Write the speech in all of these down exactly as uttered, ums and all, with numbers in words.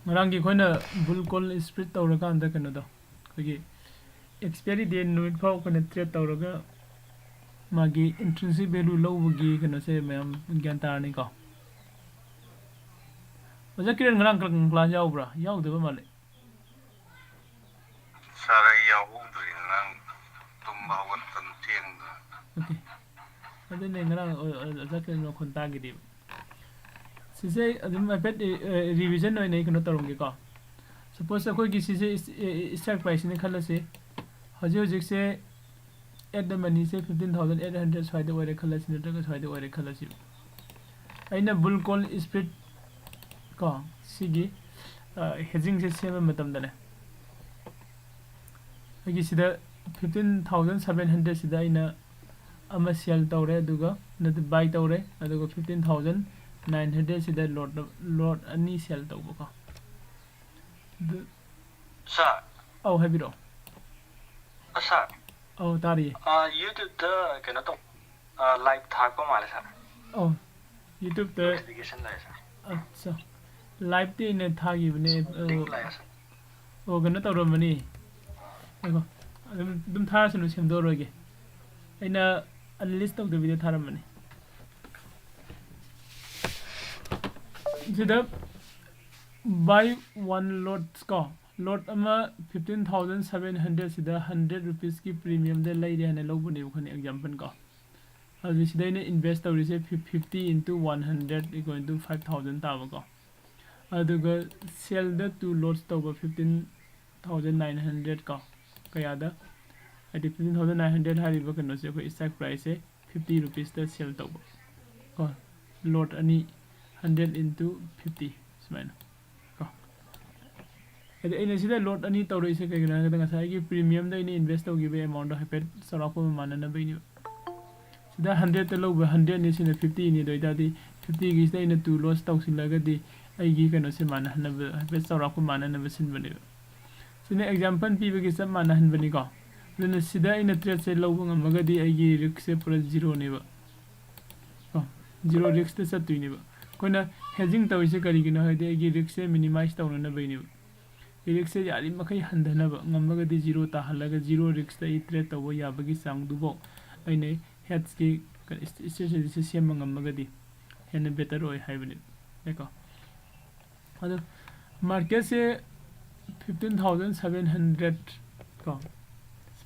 ꯉꯔꯥꯡꯒꯤ ꯑꯩꯈꯣꯏꯅ bull call spread ꯇꯧꯔꯀꯥꯟꯗ ꯀꯩꯅꯣꯗꯣ, ꯑꯩꯈꯣꯏꯒꯤ expiry date ꯅꯨꯃꯤꯠ ꯐꯥꯎ ꯑꯩꯈꯣꯏꯅ trade ꯇꯧꯔꯒ ꯃꯥꯒꯤ intrinsic value ꯂꯧꯕꯒꯤ ꯀꯩꯅꯣꯁꯦ ꯃꯌꯥꯝ ꯒ꯭ꯌꯥꯟ ꯇꯥꯔꯅꯤꯀꯣ꯫ ꯑꯣꯖꯥ ꯀꯤꯔꯟ ꯉꯔꯥꯡ class ꯌꯥꯎꯕ꯭ꯔꯥ? ꯌꯥꯎꯗꯕ ꯃꯥꯜꯂꯦ꯫ ꯁꯥꯔ, ꯑꯩ ꯌꯥꯎꯍꯧꯗ꯭ꯔꯤ ꯉꯔꯥꯡ, ꯇꯨꯝꯕ ꯍꯧꯒꯠꯄꯗ ꯊꯦꯡꯗꯅ꯫ Okay. ꯑꯗꯨꯅꯦ ꯉꯔꯥꯡ ꯑꯣ-, ꯑꯣ-, ꯑꯣꯖꯥ ꯀꯤꯔꯟ ꯃꯈꯣꯟ ꯇꯥꯈꯤꯗꯦꯕ꯫ ꯁꯤꯁꯦ ꯑꯗꯨꯝ ꯍꯥꯏꯐꯦꯠ, ꯑꯦ, ꯑꯦ, revision ꯑꯣꯏꯅ ꯑꯩ ꯀꯩꯅꯣ ꯇꯧꯔꯝꯒꯦꯀꯣ꯫ Suppose ꯑꯩꯈꯣꯏꯒꯤ ꯁꯤꯁꯦ ꯏꯁ-, ꯑꯦ, ꯑꯦ, strike priceꯅꯤ ꯈꯜꯂꯁꯤ꯫ ꯍꯧꯖꯤꯛ ꯍꯧꯖꯤꯛꯁꯦ at the moneyꯁꯦ fifteen thousand eight hundred ꯁ꯭ꯋꯥꯏꯗ ꯑꯣꯏꯔꯦ ꯈꯜꯂꯁꯤ, ꯅꯠꯇ꯭ꯔꯒ ꯁ꯭ꯋꯥꯏꯗ ꯑꯣꯏꯔꯦ ꯈꯜꯂꯁꯤ꯫ ꯑꯩꯅ bull call spread ꯀꯣ, ꯁꯤꯒꯤ, ꯑ, hedgingꯁꯦ ꯁꯦꯝꯕ ꯃꯇꯝꯗꯅꯦ, ꯑꯩꯒꯤ ꯁꯤꯗ fifteen thousand seven hundred ꯁꯤꯗ ꯑꯩꯅ ꯑꯃ sell ꯇꯧꯔꯦ, ꯑꯗꯨꯒ ꯅꯠꯇꯦ, buy ꯇꯧꯔꯦ, ꯑꯗꯨꯒ fifteen thousand nine hundred ꯁꯤꯗ lot, lot ꯑꯅꯤ sell ꯇꯧꯕꯀꯣ꯫ ꯑꯗꯨ, ꯁꯥꯔ꯫ ꯑꯧ, ꯍꯥꯏꯕꯤꯔꯛꯑꯣ꯫ ꯑ, ꯁꯥꯔ꯫ ꯑꯧ, ꯇꯥꯔꯤꯌꯦ꯫ ꯑ, YouTubeꯇ ꯀꯩꯅꯣ ꯇꯧ, ꯑ, live ꯊꯥꯔꯛꯄ ꯃꯥꯜꯂꯦ, ꯁꯥꯔ꯫ ꯑꯧ, YouTubeꯇ꯫ Notification ꯂꯥꯛꯑꯦ, ꯁꯥꯔ꯫ ꯑꯠꯆꯥ, liveꯇꯤ ꯑꯩꯅ ꯊꯥꯈꯤꯕꯅꯦ꯫ ꯑ, Link ꯂꯥꯛꯑꯦ, ꯁꯥꯔ꯫ ꯑꯣ, ꯀꯩꯅꯣ ꯇꯧꯔꯝꯃꯅꯤ꯫ ꯉꯥꯏꯈꯣ, ꯑꯗꯨꯝ, ꯑꯗꯨꯝ ꯊꯥꯔꯁꯅꯨ, ꯁꯦꯝꯗꯣꯛꯑꯔꯣꯏꯒꯦ꯫ ꯑꯩꯅ unlist ꯇꯧꯗꯕꯤꯗ ꯊꯥꯔꯝꯕꯅꯤ꯫ ꯁꯤꯗ buy one lots ꯀꯣ, lot ꯑꯃ fifteen thousand seven hundred ꯁꯤꯗ hundred rupeesꯀꯤ premiumꯗ ꯂꯩꯔꯦ ꯍꯥꯏꯅ ꯂꯧꯕꯅꯦꯕ ꯑꯩꯈꯣꯏꯅ, example ꯀꯣ꯫ ꯑꯗꯨ ꯁꯤꯗ ꯑꯩꯅ invest ꯇꯧꯔꯤꯁꯦ fif-, fifty into one hundred equal to five thousand ꯇꯥꯕꯀꯣ꯫ ꯑꯗꯨꯒ sellꯗ two lots ꯇꯧꯕ fifteen thousand nine hundred ꯀꯣ, ꯀꯌꯥꯗ? ꯍꯥꯏꯗꯤ fifteen thousand nine hundred ꯍꯥꯏꯔꯤꯕ ꯀꯩꯅꯣꯁꯦ ꯑꯩꯈꯣꯏ strike priceꯁꯦ fifty rupeesꯇ sell ꯇꯧꯕ ꯀꯣ, lot ꯑꯅꯤ, hundred into fifty ꯁꯨꯃꯥꯏꯅ ꯀꯣ꯫ ꯍꯥꯏꯗꯤ ꯑꯩꯅ ꯁꯤꯗ lot ꯑꯅꯤ ꯇꯧꯔꯛꯏꯁꯦ ꯀꯩꯒꯤꯅꯣ ꯍꯥꯏꯔꯒ ꯉꯁꯥꯏꯒꯤ premiumꯗ ꯑꯩꯅ invest ꯇꯧꯈꯤꯕ amountꯗꯣ ꯍꯥꯏꯐꯦꯠ ꯆꯥꯎꯔꯥꯛꯄ ꯑꯃ ꯃꯥꯟꯅꯅꯕꯩꯅꯦꯕ꯫ ꯁꯤꯗ hundredꯇ ꯂꯧꯕ hundredꯅꯤ, ꯁꯤꯅ fiftyꯅꯤ꯫ ꯑꯗꯨ ꯑꯣꯏꯇꯥꯔꯗꯤ fiftyꯒꯤꯁꯤꯗ ꯑꯩꯅ two lots ꯇꯧꯁꯤꯜꯂꯒꯗꯤ ꯑꯩꯒꯤ ꯀꯩꯅꯣꯁꯦ ꯃꯥꯟꯅꯍꯟꯅꯕ, ꯍꯥꯏꯐꯦꯠ ꯆꯥꯎꯔꯥꯛꯄ ꯃꯥꯟꯅꯅꯕ ꯁꯤꯟꯕꯅꯦꯕ꯫ ꯁꯤꯅ example ꯄꯤꯕꯒꯤ ꯆꯞ ꯃꯥꯟꯅꯍꯟꯕꯅꯤꯀꯣ꯫ ꯑꯗꯨꯅ ꯁꯤꯗ ꯑꯩꯅ tradeꯁꯦ ꯂꯧꯕ ꯉꯝꯃꯒꯗꯤ ꯑꯩꯒꯤ riskꯁꯦ ꯄꯨꯔꯥ zeroꯅꯦꯕ꯫ ꯀꯣ, zero riskꯇ ꯆꯠꯇꯣꯏꯅꯦꯕ꯫ ꯑꯩꯈꯣꯏꯅ ꯍꯦꯖꯤꯡ ꯇꯧꯔꯤꯁꯦ ꯀꯔꯤꯒꯤꯅꯣ ꯍꯥꯏꯗꯤ ꯑꯩꯒꯤ ꯔꯤꯛꯁꯁꯦ ꯃꯤꯅꯤꯃꯥꯏꯁ ꯇꯧꯅꯅꯕꯩꯅꯦꯕ꯫ ꯔꯤꯛꯁꯁꯦ ꯌꯥꯔꯤꯃꯈꯩ ꯍꯟꯊꯅꯕ, ꯉꯝꯃꯒꯗꯤ ꯖꯤꯔꯣ ꯇꯥꯍꯜꯂꯒ ꯖꯤꯔꯣ ꯔꯤꯛꯁꯇ ꯑꯩ ꯇ꯭ꯔꯦꯠ ꯇꯧꯕ ꯌꯥꯕꯒꯤ ꯆꯥꯡꯗꯨꯐꯥꯎ ꯑꯩꯅ ꯍꯦꯖꯀꯤ ꯏꯁꯇ꯭ꯔꯦꯇꯦꯖꯤꯁꯦ ꯁꯦꯝꯕ ꯉꯝꯃꯒꯗꯤ ꯍꯦꯟꯅ ꯕꯦꯇꯔ ꯑꯣꯏ ꯍꯥꯏꯕꯅꯦꯕ꯫ ꯌꯥꯏꯀꯣ? ꯑꯗꯣ ꯃꯥꯔꯀꯦꯠꯁꯦ ꯐꯤꯐꯇꯤꯟ ꯊꯥꯎꯖꯟ ꯁꯕꯦꯟ ꯍꯟꯗ꯭ꯔꯦꯠ ꯀꯣ,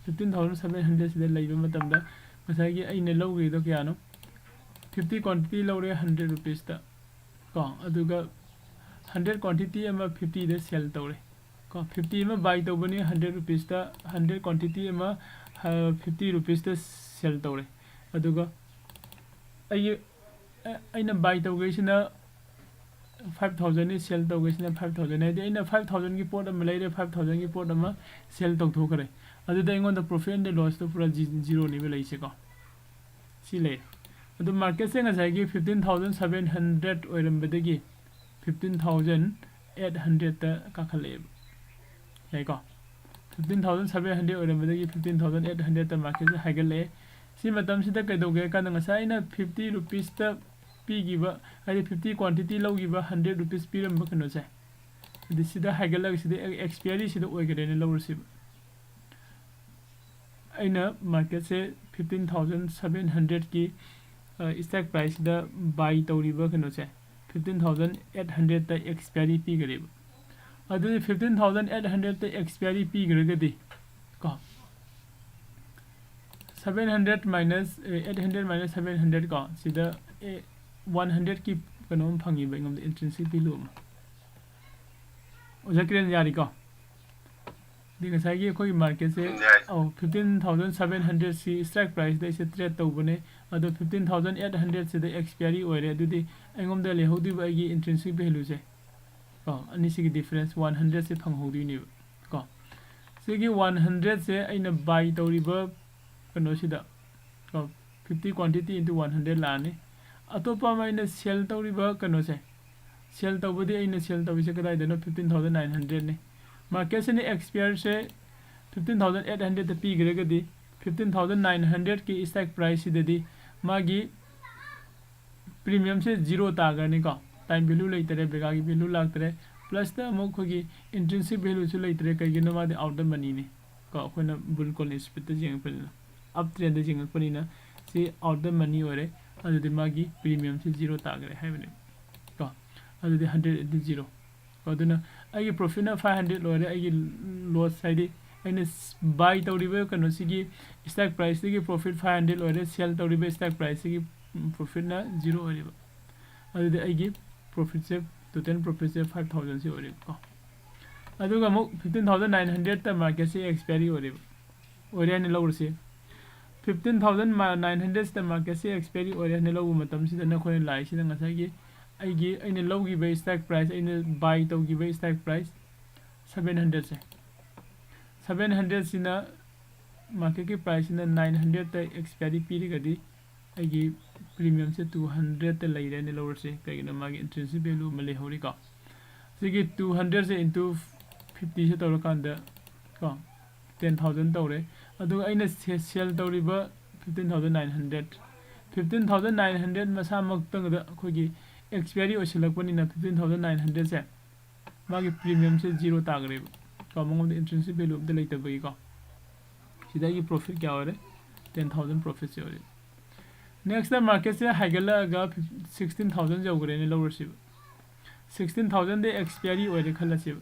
ꯐꯤꯐꯇꯤꯟ ꯊꯥꯎꯖꯟ ꯁꯕꯦꯟ ꯍꯟꯗ꯭ꯔꯦꯠꯁꯤꯗ ꯂꯩꯕ ꯃꯇꯝꯗ ꯉꯁꯥꯏꯒꯤ ꯑꯩꯅ ꯂꯧꯈ꯭ꯔꯤꯗꯣ ꯀꯌꯥꯅꯣ? ꯐꯤꯐꯇꯤ ꯀ꯭ꯋꯥꯟꯇꯤꯇꯤ ꯂꯧꯔꯦ ꯍꯟꯗ꯭ꯔꯦꯠ ꯔꯨꯄꯤꯁꯇ ꯀꯣ, ꯑꯗꯨꯒ ꯍꯟꯗ꯭ꯔꯦꯠ ꯀ꯭ꯋꯥꯟꯇꯤꯇꯤ ꯑꯃ ꯐꯤꯐꯇꯤꯗ ꯁꯦꯜ ꯇꯧꯔꯦ ꯀꯣ꯫ ꯐꯤꯐꯇꯤ ꯑꯃ ꯕꯥꯏ ꯇꯧꯕꯅꯤ ꯍꯟꯗ꯭ꯔꯦꯠ ꯔꯨꯄꯤꯁꯇ, ꯍꯟꯗ꯭ꯔꯦꯠ ꯀ꯭ꯋꯥꯟꯇꯤꯇꯤ ꯑꯃ ꯐꯤꯐꯇꯤ ꯔꯨꯄꯤꯁꯇ ꯁꯦꯜ ꯇꯧꯔꯦ꯫ ꯑꯗꯨꯒ ꯑꯩꯒꯤ ꯑ- ꯑꯩꯅ ꯕꯥꯏ ꯇꯧꯒꯦꯁꯤꯅ ꯐꯥꯏꯚ ꯊꯥꯎꯖꯟꯅꯤ, ꯁꯦꯜ ꯇꯧꯒꯦꯁꯤꯅ ꯐꯥꯏꯚ ꯊꯥꯎꯖꯟ꯫ ꯍꯥꯏꯗꯤ ꯑꯩꯅ ꯐꯥꯏꯚ ꯊꯥꯎꯖꯟꯒꯤ ꯄꯣꯠ ꯑꯃ ꯂꯩꯔꯦ, ꯐꯥꯏꯚ ꯊꯥꯎꯖꯟꯒꯤ ꯄꯣꯠ ꯑꯃ ꯁꯦꯜ ꯇꯧꯊꯣꯛꯈ꯭ꯔꯦ꯫ ꯑꯗꯨꯗ ꯑꯩꯉꯣꯟꯗ ꯄ꯭ꯔꯣꯐꯤꯠ ꯑꯦꯟ ꯂꯣꯁꯇꯣ ꯄꯨꯔꯥ ꯖꯤ- ꯖꯤꯔꯣꯅꯦꯕ ꯂꯩꯁꯦꯀꯣ꯫ ꯁꯤ ꯂꯩꯔꯦ꯫ ꯑꯗꯨ ꯃꯥꯔꯀꯦꯠꯁꯦ ꯉꯁꯥꯏꯒꯤ ꯐꯤꯐꯇꯤꯟ ꯊꯥꯎꯖꯟ ꯁꯕꯦꯟ ꯍꯟꯗ꯭ꯔꯦꯠ ꯑꯣꯏꯔꯝꯕꯗꯒꯤ ꯐꯤꯐꯇꯤꯟ ꯊꯥꯎꯖꯟ ꯑꯩꯠ ꯍꯟꯗ꯭ꯔꯦꯠꯇ ꯀꯥꯈꯠꯂꯛꯑꯦꯕ꯫ ꯌꯥꯏꯀꯣ? ꯐꯤꯐꯇꯤꯟ ꯊꯥꯎꯖꯟ ꯁꯕꯦꯟ ꯍꯟꯗ꯭ꯔꯦꯠ ꯑꯣꯏꯔꯝꯕꯗꯒꯤ ꯐꯤꯐꯇꯤꯟ ꯊꯥꯎꯖꯟ ꯑꯩꯠ ꯍꯟꯗ꯭ꯔꯦꯠꯇ ꯃꯥꯔꯀꯦꯠꯁꯦ ꯍꯥꯏꯒꯠꯂꯛꯑꯦ꯫ ꯁꯤ ꯃꯇꯝꯁꯤꯗ ꯀꯩꯗꯧꯒꯦ ꯍꯥꯏ ꯀꯥꯟꯗ ꯉꯁꯥꯏ ꯑꯩꯅ ꯐꯤꯐꯇꯤ ꯔꯨꯄꯤꯁꯇ ꯄꯤꯈꯤꯕ, ꯍꯥꯏꯗꯤ ꯐꯤꯐꯇꯤ ꯀ꯭ꯋꯥꯟꯇꯤꯇꯤ ꯂꯧꯈꯤꯕ ꯍꯟꯗ꯭ꯔꯦꯠ ꯔꯨꯄꯤꯁ ꯄꯤꯔꯝꯕ ꯀꯩꯅꯣꯁꯦ, ꯑꯗꯨ ꯁꯤꯗ ꯍꯥꯏꯒꯠꯂꯒ ꯁꯤꯗ ꯑꯦꯛꯁꯄꯤꯌꯔꯤ ꯁꯤꯗ ꯑꯣꯏꯈ꯭ꯔꯦꯅ ꯂꯧꯔꯁꯤꯕ꯫ ꯑꯩꯅ ꯃꯥꯔꯀꯦꯠꯁꯦ ꯐꯤꯐꯇꯤꯟ ꯊꯥꯎꯖꯟ ꯁꯕꯦꯟ ꯍꯟꯗ꯭ꯔꯦꯠꯀꯤ ꯏꯁꯇ꯭ꯔꯥꯏꯛ ꯄ꯭ꯔꯥꯏꯁꯁꯤꯗ ꯕꯥꯏ ꯇꯧꯔꯤꯕ ꯀꯩꯅꯣꯁꯦ ꯐꯤꯐꯇꯤꯟ ꯊꯥꯎꯖꯟ ꯑꯩꯠ ꯍꯟꯗ꯭ꯔꯦꯠꯇ ꯑꯦꯛꯁꯄꯤꯌꯔꯤ ꯄꯤꯈ꯭ꯔꯦꯕ꯫ ꯑꯗꯨꯗꯤ ꯐꯤꯐꯇꯤꯟ ꯊꯥꯎꯖꯟ ꯑꯩꯠ ꯍꯟꯗ꯭ꯔꯦꯠꯇ ꯑꯦꯛꯁꯄꯤꯌꯔꯤ ꯄꯤꯈ꯭ꯔꯒꯗꯤ ꯀꯣ, seven hundred minus eight hundred minus seven hundred ꯀꯣ, ꯁꯤꯗ ꯑꯦ ꯋꯥꯟ ꯍꯟꯗ꯭ꯔꯦꯠꯀꯤ ꯀꯩꯅꯣꯝ ꯐꯪꯉꯤꯕ ꯑꯩꯉꯣꯟꯗ ꯏꯟꯇ꯭ꯔꯤꯟꯁꯤꯛ ꯚꯦꯂꯨ ꯑꯃ꯫ ꯑꯣꯖꯥ ꯀꯤꯔꯟ ꯌꯥꯔꯤꯀꯣ? ꯑꯗꯤ ꯉꯁꯥꯏꯒꯤ ꯑꯩꯈꯣꯏꯒꯤ ꯃꯥꯔꯀꯦꯠꯁꯦ ꯌꯥꯏ꯫ ꯑꯧ, ꯐꯤꯐꯇꯤꯟ ꯊꯥꯎꯖꯟ ꯁꯕꯦꯟ ꯍꯟꯗ꯭ꯔꯦꯠꯁꯤ ꯏꯁꯇ꯭ꯔꯥꯏꯛ ꯄ꯭ꯔꯥꯏꯁꯇ ꯑꯩꯁꯦ ꯇ꯭ꯔꯦꯠ ꯇꯧꯕꯅꯦ꯫ ꯑꯗꯣ ꯐꯤꯐꯇꯤꯟ ꯊꯥꯎꯖꯟ ꯑꯩꯠ ꯍꯟꯗ꯭ꯔꯦꯠꯁꯤꯗ ꯑꯦꯛꯁꯄꯤꯌꯔꯤ ꯑꯣꯏꯔꯦ꯫ ꯑꯗꯨꯗꯤ ꯑꯩꯉꯣꯟꯗ ꯂꯩꯍꯧꯗꯣꯏꯕ ꯑꯩꯒꯤ ꯏꯟꯇ꯭ꯔꯤꯟꯁꯤꯛ ꯚꯦꯂꯨꯁꯦ ꯀꯣ, ꯑꯅꯤꯁꯤꯒꯤ ꯗꯤꯐ꯭ꯔꯦꯟꯁ ꯋꯥꯟ ꯍꯟꯗ꯭ꯔꯦꯠꯁꯦ ꯐꯪꯍꯧꯗꯣꯏꯅꯦꯕ ꯀꯣ꯫ ꯁꯤꯒꯤ ꯋꯥꯟ ꯍꯟꯗ꯭ꯔꯦꯠꯁꯦ ꯑꯩꯅ ꯕꯥꯏ ꯇꯧꯔꯤꯕ ꯀꯩꯅꯣꯁꯤꯗ ꯀꯣ, fifty quantity into one hundred ꯂꯥꯛꯑꯅꯤ꯫ ꯑꯇꯣꯞꯄ ꯑꯃ ꯑꯩꯅ ꯁꯦꯜ ꯇꯧꯔꯤꯕ ꯀꯩꯅꯣꯁꯦ, ꯁꯦꯜ ꯇꯧꯕꯗꯤ ꯑꯩꯅ ꯁꯦꯜ ꯇꯧꯔꯤꯁꯦ ꯀꯗꯥꯏꯗꯅꯣ? ꯐꯤꯐꯇꯤꯟ ꯊꯥꯎꯖꯟ ꯅꯥꯏꯟ ꯍꯟꯗ꯭ꯔꯦꯠꯅꯤ꯫ ꯃꯥꯔꯀꯦꯠꯁꯤꯅ ꯑꯦꯛꯁꯄꯤꯌꯔꯁꯦ ꯐꯤꯐꯇꯤꯟ ꯊꯥꯎꯖꯟ ꯑꯩꯠ ꯍꯟꯗ꯭ꯔꯦꯠꯇ ꯄꯤꯈ꯭ꯔꯒꯗꯤ, ꯐꯤꯐꯇꯤꯟ ꯊꯥꯎꯖꯟ ꯅꯥꯏꯟ ꯍꯟꯗ꯭ꯔꯦꯠꯀꯤ ꯏꯁꯇ꯭ꯔꯥꯏꯛ ꯄ꯭ꯔꯥꯏꯁꯁꯤꯗꯗꯤ ꯃꯥꯒꯤ ꯄ꯭ꯔꯤꯃꯤꯌꯝꯁꯦ ꯖꯤꯔꯣ ꯇꯥꯈ꯭ꯔꯅꯤꯀꯣ꯫ ꯇꯥꯏꯝ ꯚꯦꯂꯨ ꯂꯩꯇꯔꯦ, ꯕꯦꯒꯥꯒꯤ ꯚꯦꯂꯨ ꯂꯥꯛꯇꯔꯦ, ꯄ꯭ꯂꯁꯇ ꯑꯃꯨꯛ ꯑꯩꯈꯣꯏꯒꯤ ꯏꯟꯇ꯭ꯔꯤꯟꯁꯤꯛ ꯚꯦꯂꯨꯁꯨ ꯂꯩꯇ꯭ꯔꯦ꯫ ꯀꯩꯒꯤꯅꯣ? ꯃꯥꯗꯤ ꯑꯥꯎꯠ ꯗ ꯃꯅꯤꯅꯤ ꯀꯣ, ꯑꯩꯈꯣꯏꯅ ꯕꯨꯜ ꯀꯣꯏꯟ ꯁ꯭ꯄꯤꯠꯇ ꯌꯦꯡꯉꯛꯄꯅꯤꯅ, ꯑꯞ ꯇ꯭ꯔꯦꯟꯗ ꯌꯦꯡꯉꯛꯄꯅꯤꯅ ꯁꯤ ꯑꯥꯎꯠ ꯗ ꯃꯅꯤ ꯑꯣꯏꯔꯦ꯫ ꯑꯗꯨꯗꯤ ꯃꯥꯒꯤ ꯄ꯭ꯔꯤꯃꯤꯌꯝꯁꯤ ꯖꯤꯔꯣ ꯇꯥꯈ꯭ꯔꯦ ꯍꯥꯏꯕꯅꯦ ꯀꯣ꯫ ꯑꯗꯨꯗꯤ ꯍꯟꯗ꯭ꯔꯦꯠ ꯑꯗꯨ ꯖꯤꯔꯣ꯫ ꯑꯗꯨꯅ ꯑꯩꯒꯤ ꯄ꯭ꯔꯣꯐꯤꯠꯅ ꯐꯥꯏꯚ ꯍꯟꯗ꯭ꯔꯦꯠ ꯑꯣꯏꯔꯦ, ꯑꯩꯒꯤ ꯂꯣꯁ ꯍꯥꯏꯗꯤ ꯑꯩꯅ ꯕꯥꯏ ꯇꯧꯔꯤꯕ ꯀꯩꯅꯣꯁꯤꯒꯤ ꯁ꯭ꯇꯥꯛ ꯄ꯭ꯔꯥꯏꯁꯇꯒꯤ ꯄ꯭ꯔꯣꯐꯤꯠ ꯐꯥꯏꯚ ꯍꯟꯗ꯭ꯔꯦꯠ ꯑꯣꯏꯔꯦ, ꯁꯦꯜ ꯇꯧꯔꯤꯕ ꯁ꯭ꯇꯥꯛ ꯄ꯭ꯔꯥꯏꯁꯇꯒꯤ ꯄ꯭ꯔꯣꯐꯤꯠꯅ ꯖꯤꯔꯣ ꯑꯣꯏꯔꯦꯕ꯫ ꯑꯗꯨꯗꯤ ꯑꯩꯒꯤ ꯄ꯭ꯔꯣꯐꯤꯠꯁꯦ, ꯇꯣꯇꯦꯜ ꯄ꯭ꯔꯣꯐꯤꯠꯁꯦ ꯐꯥꯏꯚ ꯊꯥꯎꯖꯟꯁꯤ ꯑꯣꯏꯔꯦꯕꯀꯣ꯫ ꯑꯗꯨꯒ ꯑꯃꯨꯛ ꯐꯤꯐꯇꯤꯟ ꯊꯥꯎꯖꯟ ꯅꯥꯏꯟ ꯍꯟꯗ꯭ꯔꯦꯠꯇ ꯃꯥꯔꯀꯦꯠꯁꯦ ꯑꯦꯛꯁꯄꯥꯏꯔꯤ ꯑꯣꯏꯔꯦꯕ, ꯑꯣꯏꯔꯦ ꯍꯥꯏꯅ ꯂꯧꯔꯁꯤ꯫ ꯐꯤꯐꯇꯤꯟ ꯊꯥꯎꯖꯟ ꯅꯥꯏꯟ ꯍꯟꯗ꯭ꯔꯦꯠꯁꯤꯗ ꯃꯥꯔꯀꯦꯠꯁꯦ ꯑꯦꯛꯁꯄꯥꯏꯔꯤ ꯑꯣꯏꯔꯦ ꯍꯥꯏꯅ ꯂꯧꯕ ꯃꯇꯝꯁꯤꯗ ꯅꯈꯣꯏꯅ ꯂꯥꯛꯏꯁꯤꯅ ꯉꯁꯥꯏꯒꯤ ꯑꯩꯒꯤ, ꯑꯩꯅ ꯂꯧꯈꯤꯕ ꯁ꯭ꯇꯥꯛ ꯄ꯭ꯔꯥꯏꯁ, ꯑꯩꯅ ꯕꯥꯏ ꯇꯧꯈꯤꯕ ꯁ꯭ꯇꯥꯛ ꯄ꯭ꯔꯥꯏꯁ ꯁꯚꯦꯟ ꯍꯟꯗ꯭ꯔꯦꯠꯁꯦ, ꯁꯚꯦꯟ ꯍꯟꯗ꯭ꯔꯦꯠꯁꯤꯅ ꯃꯥꯔꯀꯦꯠꯀꯤ ꯄ꯭ꯔꯥꯏꯁꯁꯤꯅ ꯅꯥꯏꯟ ꯍꯟꯗ꯭ꯔꯦꯠꯇ ꯑꯦꯛꯁꯄꯥꯏꯔꯤ ꯄꯤꯔꯒꯗꯤ ꯑꯩꯒꯤ ꯄ꯭ꯔꯤꯃꯤꯌꯝꯁꯦ ꯇꯨ ꯍꯟꯗ꯭ꯔꯦꯠꯇ ꯂꯩꯔꯦꯅ ꯂꯧꯔꯁꯤ꯫ ꯀꯩꯒꯤꯅꯣ? ꯃꯥꯒꯤ ꯏꯟꯇ꯭ꯔꯤꯟꯁꯤꯛ ꯚꯦꯂꯨ ꯑꯃ ꯂꯩꯍꯧꯔꯤꯀꯣ꯫ ꯁꯤꯒꯤ ꯇꯨ ꯍꯟꯗ꯭ꯔꯦꯠꯁꯦ ꯏꯟꯇꯨ ꯐꯤꯐꯇꯤꯁꯦ ꯇꯧꯔꯀꯥꯟꯗ ꯀꯣ, ꯇꯦꯟ ꯊꯥꯎꯖꯟ ꯇꯧꯔꯦ꯫ ꯑꯗꯨꯒ ꯑꯩꯅ ꯁꯦ-, ꯁꯦꯜ ꯇꯧꯔꯤꯕ fifteen thousand nine hundred, fifteen thousand nine hundred ꯃꯁꯥꯃꯛꯇꯗ ꯑꯩꯈꯣꯏꯒꯤ ꯑꯦꯛꯁꯄꯥꯏꯔꯤ ꯑꯣꯏꯁꯤꯜꯂꯛꯄꯅꯤꯅ ꯐꯤꯐꯇꯤꯟ ꯊꯥꯎꯖꯟ ꯅꯥꯏꯟ ꯍꯟꯗ꯭ꯔꯦꯠꯁꯦ ꯃꯥꯒꯤ ꯄ꯭ꯔꯤꯃꯤꯌꯝꯁꯦ ꯖꯤꯔꯣ ꯇꯥꯈ꯭ꯔꯦꯕ ꯀꯣ, ꯃꯉꯣꯟꯗ ꯏꯟꯇ꯭ꯔꯤꯟꯁꯤꯛ ꯚꯦꯂꯨ ꯑꯝꯇ ꯂꯩꯇꯕꯒꯤꯀꯣ꯫ ꯁꯤꯗ ꯑꯩꯒꯤ ꯄ꯭ꯔꯣꯐꯤꯠ ꯀꯌꯥ ꯑꯣꯏꯔꯦ? ꯇꯦꯟ ꯊꯥꯎꯖꯟ ꯄ꯭ꯔꯣꯐꯤꯠꯁꯦ ꯑꯣꯏꯔꯦ꯫ ꯅꯦꯛꯁꯇ ꯃꯥꯔꯀꯦꯠꯁꯦ ꯍꯥꯏꯒꯠꯂꯛꯑꯒ ꯁꯤꯛꯁꯇꯤꯟ ꯊꯥꯎꯖꯟ ꯌꯧꯈ꯭ꯔꯦꯅ ꯂꯧꯔꯁꯤꯕ꯫ ꯁꯤꯛꯁꯇꯤꯟ ꯊꯥꯎꯖꯟꯗ ꯑꯦꯛꯁꯄꯥꯏꯔꯤ ꯑꯣꯏꯔꯦ ꯈꯜꯂꯁꯦꯕ꯫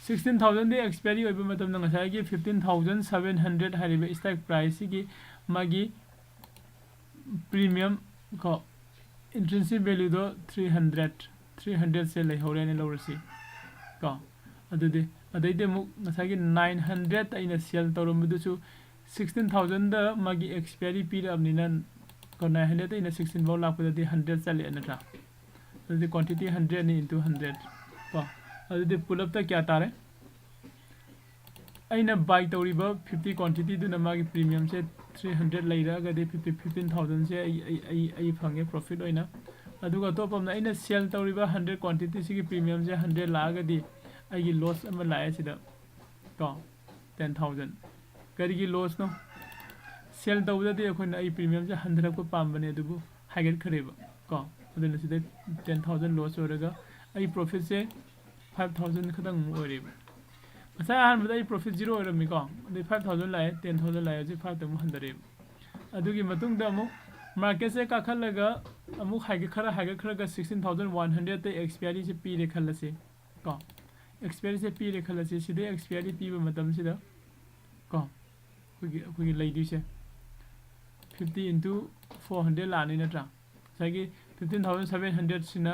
ꯁꯤꯛꯁꯇꯤꯟ ꯊꯥꯎꯖꯟꯗ ꯑꯦꯛꯁꯄꯥꯏꯔꯤ ꯑꯣꯏꯕ ꯃꯇꯝꯗ ꯉꯁꯥꯏꯒꯤ ꯐꯤꯐꯇꯤꯟ ꯊꯥꯎꯖꯟ ꯁꯚꯦꯟ ꯍꯟꯗ꯭ꯔꯦꯠ ꯍꯥꯏꯔꯤꯕ ꯁ꯭ꯇꯥꯛ ꯄ꯭ꯔꯥꯏꯁꯁꯤꯒꯤ ꯃꯥꯒꯤ ꯄ꯭ꯔꯤꯃꯤꯌꯝ ꯀꯣ, ꯏꯟꯇ꯭ꯔꯤꯟꯁꯤꯛ ꯚꯦꯂꯨꯗꯣ ꯊ꯭ꯔꯤ ꯍꯟꯗ꯭ꯔꯦꯠ, ꯊ꯭ꯔꯤ ꯍꯟꯗ꯭ꯔꯦꯠꯁꯦ ꯂꯩꯍꯧꯔꯦꯅ ꯂꯧꯔꯁꯤ ꯀꯣ꯫ ꯑꯗꯨꯗꯤ ꯑꯗꯩꯗꯤ ꯑꯃꯨꯛ ꯉꯁꯥꯏꯒꯤ ꯅꯥꯏꯟ ꯍꯟꯗ꯭ꯔꯦꯠ ꯑꯩꯅ ꯁꯦꯜ ꯇꯧꯔꯝꯕꯗꯨꯁꯨ ꯁꯤꯛꯁꯇꯤꯟ ꯊꯥꯎꯖꯟꯗ ꯃꯥꯒꯤ ꯑꯦꯛꯁꯄꯥꯏꯔꯤ ꯄꯤꯔꯛꯑꯕꯅꯤꯅ ꯀꯣ, ꯅꯥꯏꯟ ꯍꯟꯗ꯭ꯔꯦꯠ ꯑꯩꯅ ꯁꯤꯛꯁꯇꯤꯟ ꯐꯥꯎ ꯂꯥꯛꯄꯗꯗꯤ ꯍꯟꯗ꯭ꯔꯦꯠ ꯆꯠꯂꯦ ꯅꯠꯇ꯭ꯔꯥ? ꯑꯗꯨꯗꯤ ꯀ꯭ꯋꯥꯟꯇꯤꯇꯤ ꯍꯟꯗ꯭ꯔꯦꯠꯅꯤ ꯏꯟꯇꯨ ꯍꯟꯗ꯭ꯔꯦꯠ ꯀꯣ꯫ ꯑꯗꯨꯗꯤ ꯄꯨꯂꯞꯇ ꯀꯌꯥ ꯇꯥꯔꯦ? ꯑꯩꯅ ꯕꯥꯏ ꯇꯧꯔꯤꯕ ꯐꯤꯐꯇꯤ ꯀ꯭ꯋꯥꯟꯇꯤꯇꯤꯗꯨꯅ ꯃꯥꯒꯤ ꯄ꯭ꯔꯤꯃꯤꯌꯝꯁꯦ ꯊ꯭ꯔꯤ ꯍꯟꯗ꯭ꯔꯦꯠ ꯂꯩꯔꯛꯑꯒꯗꯤ ꯐꯤꯐꯇꯤ, ꯐꯤꯐꯇꯤꯟ ꯊꯥꯎꯖꯟꯁꯦ ꯑꯩ, ꯑꯩ, ꯑꯩ, ꯑꯩ ꯐꯪꯉꯦ ꯄ꯭ꯔꯣꯐꯤꯠ ꯑꯣꯏꯅ꯫ ꯑꯗꯨꯒ ꯑꯇꯣꯞꯄ ꯑꯃꯅ ꯑꯩꯅ ꯁꯦꯜ ꯇꯧꯔꯤꯕ ꯍꯟꯗ꯭ꯔꯦꯠ ꯀ꯭ꯋꯥꯟꯇꯤꯇꯤꯁꯤꯒꯤ ꯄ꯭ꯔꯤꯃꯤꯌꯝꯁꯦ ꯍꯟꯗ꯭ꯔꯦꯠ ꯂꯥꯛꯑꯒꯗꯤ ꯑꯩꯒꯤ ꯂꯣꯁ ꯑꯃ ꯂꯥꯛꯑꯦ ꯁꯤꯗ ꯀꯣ, ꯇꯦꯟ ꯊꯥꯎꯖꯟ꯫ ꯀꯔꯤꯒꯤ ꯂꯣꯁꯅꯣ? ꯁꯦꯜ ꯇꯧꯕꯗꯗꯤ ꯑꯩꯈꯣꯏꯅ ꯑꯩ ꯄ꯭ꯔꯤꯃꯤꯌꯝꯁꯦ ꯍꯟꯊꯔꯛꯄ ꯄꯥꯝꯕꯅꯦ, ꯑꯗꯨꯕꯨ ꯍꯥꯏꯒꯠꯈ꯭ꯔꯦꯕ ꯀꯣ꯫ ꯑꯗꯨꯅ ꯁꯤꯗ ten thousand loss ꯑꯣꯏꯔꯒ ꯑꯩ profitꯁꯦ five thousand ꯈꯛꯇꯪ ꯑꯃꯨꯛ ꯑꯣꯏꯔꯦꯕ꯫ ꯉꯁꯥꯏ ꯑꯍꯥꯟꯕꯗ ꯑꯩ profit zero ꯑꯣꯏꯔꯝꯃꯤꯀꯣ, ꯑꯗꯩ five thousand ꯂꯥꯛꯑꯦ, ten thousand ꯂꯥꯛꯑꯦ, ꯍꯧꯖꯤꯛ fiveꯇ ꯑꯃꯨꯛ ꯍꯟꯊꯔꯛꯑꯦꯕ꯫ ꯑꯗꯨꯒꯤ ꯃꯇꯨꯡꯗ ꯑꯃꯨꯛ marketꯁꯦ ꯀꯥꯈꯠꯂꯒ ꯑꯃꯨꯛ ꯍꯥꯏꯒꯠ ꯈꯔ ꯍꯥꯏꯒꯠꯈ꯭ꯔꯒ sixteen thousand one hundredꯇ expiryꯁꯦ ꯄꯤꯔꯦ ꯈꯜꯂꯁꯤ ꯀꯣ꯫ Expiryꯁꯦ ꯄꯤꯔꯦ ꯈꯜꯂꯁꯤ, ꯁꯤꯗꯩ expiry ꯄꯤꯕ ꯃꯇꯝꯁꯤꯗ ꯀꯣ, ꯑꯩꯈꯣꯏꯒꯤ ꯑꯩꯈꯣꯏꯒꯤ ꯂꯩꯗꯣꯏꯁꯦ fifty into four hundred ꯂꯥꯛꯑꯅꯤ ꯅꯠꯇ꯭ꯔꯥ? ꯉꯁꯥꯏꯒꯤ fifteen thousand seven hundredꯁꯤꯅ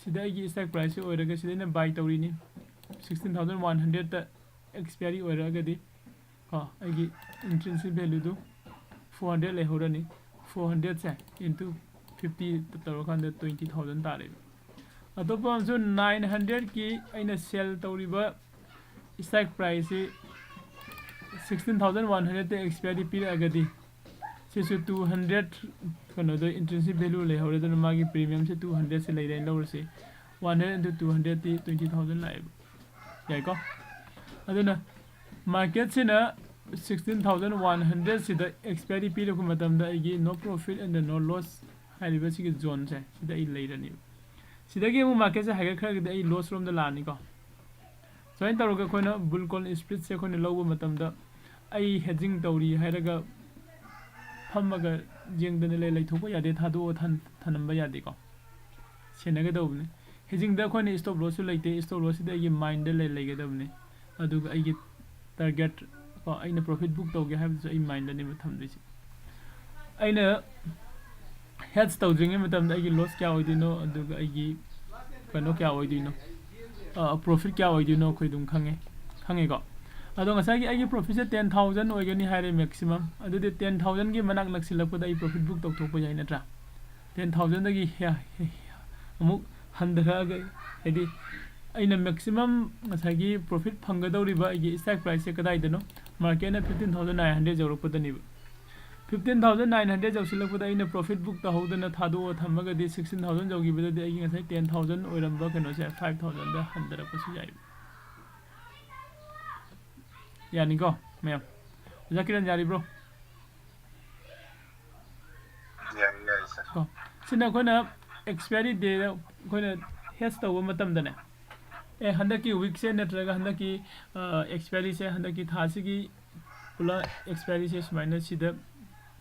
ꯁꯤꯗ ꯑꯩꯒꯤ strike priceꯁꯦ ꯑꯣꯏꯔꯒ ꯁꯤꯗ ꯑꯩꯅ buy ꯇꯧꯔꯤꯅꯤ, sixteen thousand one hundredꯇ expiry ꯑꯣꯏꯔꯛꯑꯒꯗꯤ ꯀꯣ, ꯑꯩꯒꯤ intrinsic valueꯗꯨ four hundred ꯂꯩꯍꯧꯔꯅꯤ꯫ Four hundredꯁꯦ into fifty ꯇꯧꯔꯀꯥꯟꯗ twenty thousand ꯇꯥꯔꯦꯕ꯫ ꯑꯇꯣꯞꯄ ꯑꯃꯁꯨ nine hundredꯀꯤ ꯑꯩꯅ sell ꯇꯧꯔꯤꯕ strike priceꯁꯤ sixteen thousand one hundredꯇ expiry ꯄꯤꯔꯛꯑꯒꯗꯤ ꯁꯤꯁꯨ two hundred ꯀꯩꯅꯣꯗ intrinsic value ꯂꯩꯍꯧꯔꯦ, ꯑꯗꯨꯅ ꯃꯥꯒꯤ premiumꯁꯦ two hundredꯁꯦ ꯂꯩꯔꯦꯅ ꯂꯧꯔꯁꯤ꯫ One hundred into two hundredꯇꯤ twenty thousand ꯂꯥꯛꯑꯦꯕ꯫ ꯌꯥꯏꯀꯣ? ꯑꯗꯨꯅ marketꯁꯤꯅ sixteen thousand one hundredꯁꯤꯗ expiry ꯄꯤꯔꯛꯄ ꯃꯇꯝꯗ ꯑꯩꯒꯤ no profit and no loss ꯍꯥꯏꯔꯤꯕ ꯁꯤꯒꯤ zoneꯁꯦ ꯁꯤꯗ ꯑꯩ ꯂꯩꯔꯅꯦꯕ꯫ ꯁꯤꯗꯒꯤ ꯑꯃꯨꯛ marketꯁꯦ ꯍꯥꯏꯒꯠꯈ꯭ꯔꯒꯗꯤ ꯑꯩ loss ꯔꯣꯝꯗ ꯂꯥꯛꯑꯅꯤꯀꯣ꯫ ꯁꯨꯃꯥꯏꯅ ꯇꯧꯔꯒ ꯑꯩꯈꯣꯏꯅ bull call splitꯁꯦ ꯑꯩꯈꯣꯏꯅ ꯂꯧꯕ ꯃꯇꯝꯗ ꯑꯩ hedging ꯇꯧꯔꯤ ꯍꯥꯏꯔꯒ ꯐꯝꯃꯒ ꯌꯦꯡꯗꯅ ꯂꯩ-, ꯂꯩꯊꯣꯛꯄ ꯌꯥꯗꯦ, ꯊꯥꯗꯣꯛꯑ ꯊꯝ-, ꯊꯝꯂꯝꯕ ꯌꯥꯗꯦꯀꯣ꯫ ꯁꯦꯟꯅꯒꯗꯧꯕꯅꯤ꯫ Hedgingꯗ ꯑꯩꯈꯣꯏꯅ stop lossꯁꯨ ꯂꯩꯇꯦ, stop lossꯁꯤꯗꯤ ꯑꯩꯒꯤ mindꯗ ꯂꯩ-, ꯂꯩꯒꯗꯕꯅꯤ꯫ ꯑꯗꯨꯒ ꯑꯩꯒꯤ target ꯀꯣ, ꯑꯩꯅ profit book ꯇꯧꯒꯦ ꯍꯥꯏꯕꯗꯨꯁꯨ ꯑꯩ mindꯗꯅꯦꯕ ꯊꯝꯗꯣꯏꯁꯦ꯫ ꯑꯩꯅ hedge ꯇꯧꯗ꯭ꯔꯤꯉꯩ ꯃꯇꯝꯗ ꯑꯩꯒꯤ loss ꯀꯌꯥ ꯑꯣꯏꯗꯣꯏꯅꯣ, ꯑꯗꯨꯒ ꯑꯩꯒꯤ ꯀꯩꯅꯣ ꯀꯌꯥ ꯑꯣꯏꯗꯣꯏꯅꯣ, profit ꯀꯌꯥ ꯑꯣꯏꯗꯣꯏꯅꯣ ꯑꯩꯈꯣꯏ ꯑꯗꯨꯝ ꯈꯪꯉꯦ, ꯈꯪꯉꯦꯀꯣ꯫ ꯑꯗꯣ ꯉꯁꯥꯏꯒꯤ ꯑꯩꯒꯤ profitꯁꯦ ten thousand ꯑꯣꯏꯒꯅꯤ ꯍꯥꯏꯔꯦ maximum, ꯑꯗꯨꯗꯤ ten thousandꯒꯤ ꯃꯅꯥꯛ ꯅꯛꯁꯤꯜꯂꯛꯄꯗ ꯑꯩ profit book ꯇꯧꯊꯣꯛꯄ ꯌꯥꯏ ꯅꯠꯇ꯭ꯔꯥ? Ten thousandꯗꯒꯤ ꯍꯦ-, ꯍꯦ-, ꯑꯃꯨꯛ ꯍꯟꯊꯔꯛꯑꯒ, ꯍꯥꯏꯗꯤ ꯑꯩꯅ maximum ꯉꯁꯥꯏꯒꯤ profit ꯐꯪꯒꯗꯧꯔꯤꯕ ꯑꯩꯒꯤ strike priceꯁꯦ ꯀꯗꯥꯏꯗꯅꯣ? Marketꯅ fifteen thousand nine hundred ꯌꯧꯔꯛꯄꯗꯅꯦꯕ꯫ Fifteen thousand nine hundred ꯌꯧꯁꯤꯜꯂꯛꯄꯗ ꯑꯩꯅ profit book ꯇꯧꯍꯧꯗꯅ ꯊꯥꯗꯣꯛꯑ ꯊꯝꯃꯒꯗꯤ sixteen thousand ꯌꯧꯈꯤꯕꯗꯗꯤ ꯑꯩꯒꯤ ꯉꯁꯥꯏ ten thousand ꯑꯣꯏꯔꯝꯕ ꯀꯩꯅꯣꯁꯦ five thousandꯗ ꯍꯟꯊꯔꯛꯄꯁꯨ ꯌꯥꯏ꯫ ꯌꯥꯅꯤꯀꯣ ꯃꯌꯥꯝ? ꯑꯣꯖꯥ ꯀꯤꯔꯟ ꯌꯥꯔꯤꯕ꯭ꯔꯣ? ꯌꯥꯏ, ꯌꯥꯏ, sir꯫ ꯀꯣ, ꯁꯤꯅ ꯑꯩꯈꯣꯏꯅ expiry date ꯑꯩꯈꯣꯏꯅ hedge ꯇꯧꯕ ꯃꯇꯝꯗꯅꯦ, ꯑꯦ, ꯍꯟꯗꯛꯀꯤ weekꯁꯦ ꯅꯠꯇ꯭ꯔꯒ ꯍꯟꯗꯛꯀꯤ expiryꯁꯦ, ꯍꯟꯗꯛꯀꯤ ꯊꯥꯁꯤꯒꯤ ꯄꯨꯂꯞ expiryꯁꯦ ꯁꯨꯃꯥꯏꯅ ꯁꯤꯗ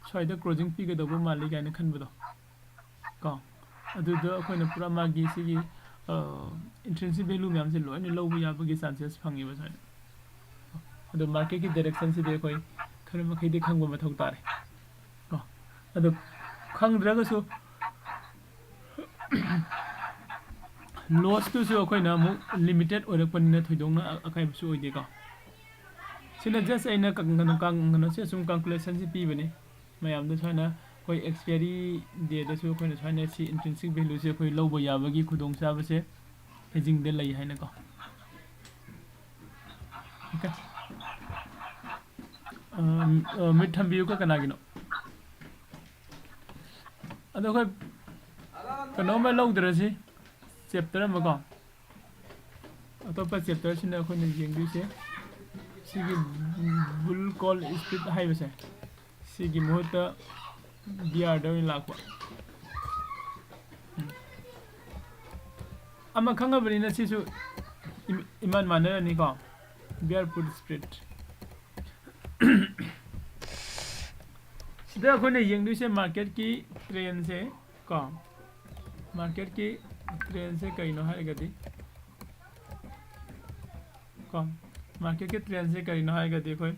ꯁ꯭ꯋꯥꯏꯗ closing ꯄꯤꯒꯗꯧꯕ ꯃꯥꯜꯂꯤ ꯀꯥꯏꯅ ꯈꯟꯕꯗꯣ ꯀꯣ, ꯑꯗꯨꯗ ꯑꯩꯈꯣꯏꯅ ꯄꯨꯔꯥ ꯃꯥꯒꯤ ꯁꯤꯒꯤ intrinsic value ꯃꯌꯥꯝꯁꯦ ꯂꯣꯏꯅ ꯂꯧꯕ ꯌꯥꯕꯒꯤ chances ꯐꯪꯉꯦꯕ ꯁꯨꯃꯥꯏꯅ꯫ ꯑꯗꯣ marketꯀꯤ directionꯁꯤꯗꯤ ꯑꯩꯈꯣꯏ ꯈꯔ ꯃꯈꯩꯗꯤ ꯈꯪꯕ ꯃꯊꯧ ꯇꯥꯔꯦ ꯀꯣ꯫ ꯑꯗꯣ ꯈꯪꯗ꯭ꯔꯒꯁꯨ lossꯇꯨꯁꯨ ꯑꯩꯈꯣꯏꯅ ꯑꯃꯨꯛ limited ꯑꯣꯏꯔꯛꯄꯅꯤꯅ ꯊꯣꯏꯗꯣꯛꯅ ꯑꯀꯥꯏꯕꯁꯨ ꯑꯣꯏꯗꯦꯀꯣ꯫ ꯁꯤꯅ just ꯑꯩꯅ ꯀꯩꯅꯣ ꯀꯩꯅꯣꯁꯦ ꯁꯨꯝ calculationꯁꯦ ꯄꯤꯕꯅꯤ ꯃꯌꯥꯝꯗ꯫ ꯁꯨꯃꯥꯏꯅ ꯑꯩꯈꯣꯏ expiry dateꯇꯁꯨ ꯑꯩꯈꯣꯏꯅ ꯁꯨꯃꯥꯏꯅ ꯁꯤ intrinsic valueꯁꯦ ꯑꯩꯈꯣꯏ ꯂꯧꯕ ꯌꯥꯕꯒꯤ ꯈꯨꯗꯣꯡꯆꯥꯕꯁꯦ hedgingꯗ ꯂꯩ ꯍꯥꯏꯅꯀꯣ꯫ Okay꯫ Mute ꯊꯝꯕꯤꯌꯨꯀꯣ ꯀꯅꯥꯒꯤꯅꯣ꯫ ꯑꯗꯣ ꯑꯩꯈꯣꯏ ꯀꯩꯅꯣꯝꯃ ꯂꯧꯗ꯭ꯔꯁꯤ, chapter ꯑꯃꯀꯣ꯫ ꯑꯇꯣꯞꯄ chapterꯁꯤꯅ ꯑꯩꯈꯣꯏꯅ ꯌꯦꯡꯗꯣꯏꯁꯦ ꯁꯤꯒꯤ bull call spread ꯍꯥꯏꯕꯁꯦ, ꯁꯤꯒꯤ ꯃꯍꯨꯠꯇ bearꯗ ꯑꯣꯏꯅ ꯂꯥꯛꯄ꯫ ꯎꯝ꯫ ꯑꯃ ꯈꯪꯉꯕꯅꯤꯅ ꯁꯤꯁꯨ ꯏꯃꯥꯟ ꯃꯥꯟꯅꯔꯅꯤꯀꯣ꯫ Bear put spread꯫ ꯁꯤꯗ ꯑꯩꯈꯣꯏꯅ ꯌꯦꯡꯗꯣꯏꯁꯦ marketꯀꯤ trendꯁꯦ ꯀꯣ꯫ Marketꯀꯤ trendꯁꯦ ꯀꯩꯅꯣ ꯍꯥꯏꯔꯒꯗꯤ ꯀꯣ, marketꯀꯤ trendꯁꯦ ꯀꯔꯤꯅꯣ ꯍꯥꯏꯔꯒꯗꯤ ꯑꯩꯈꯣꯏ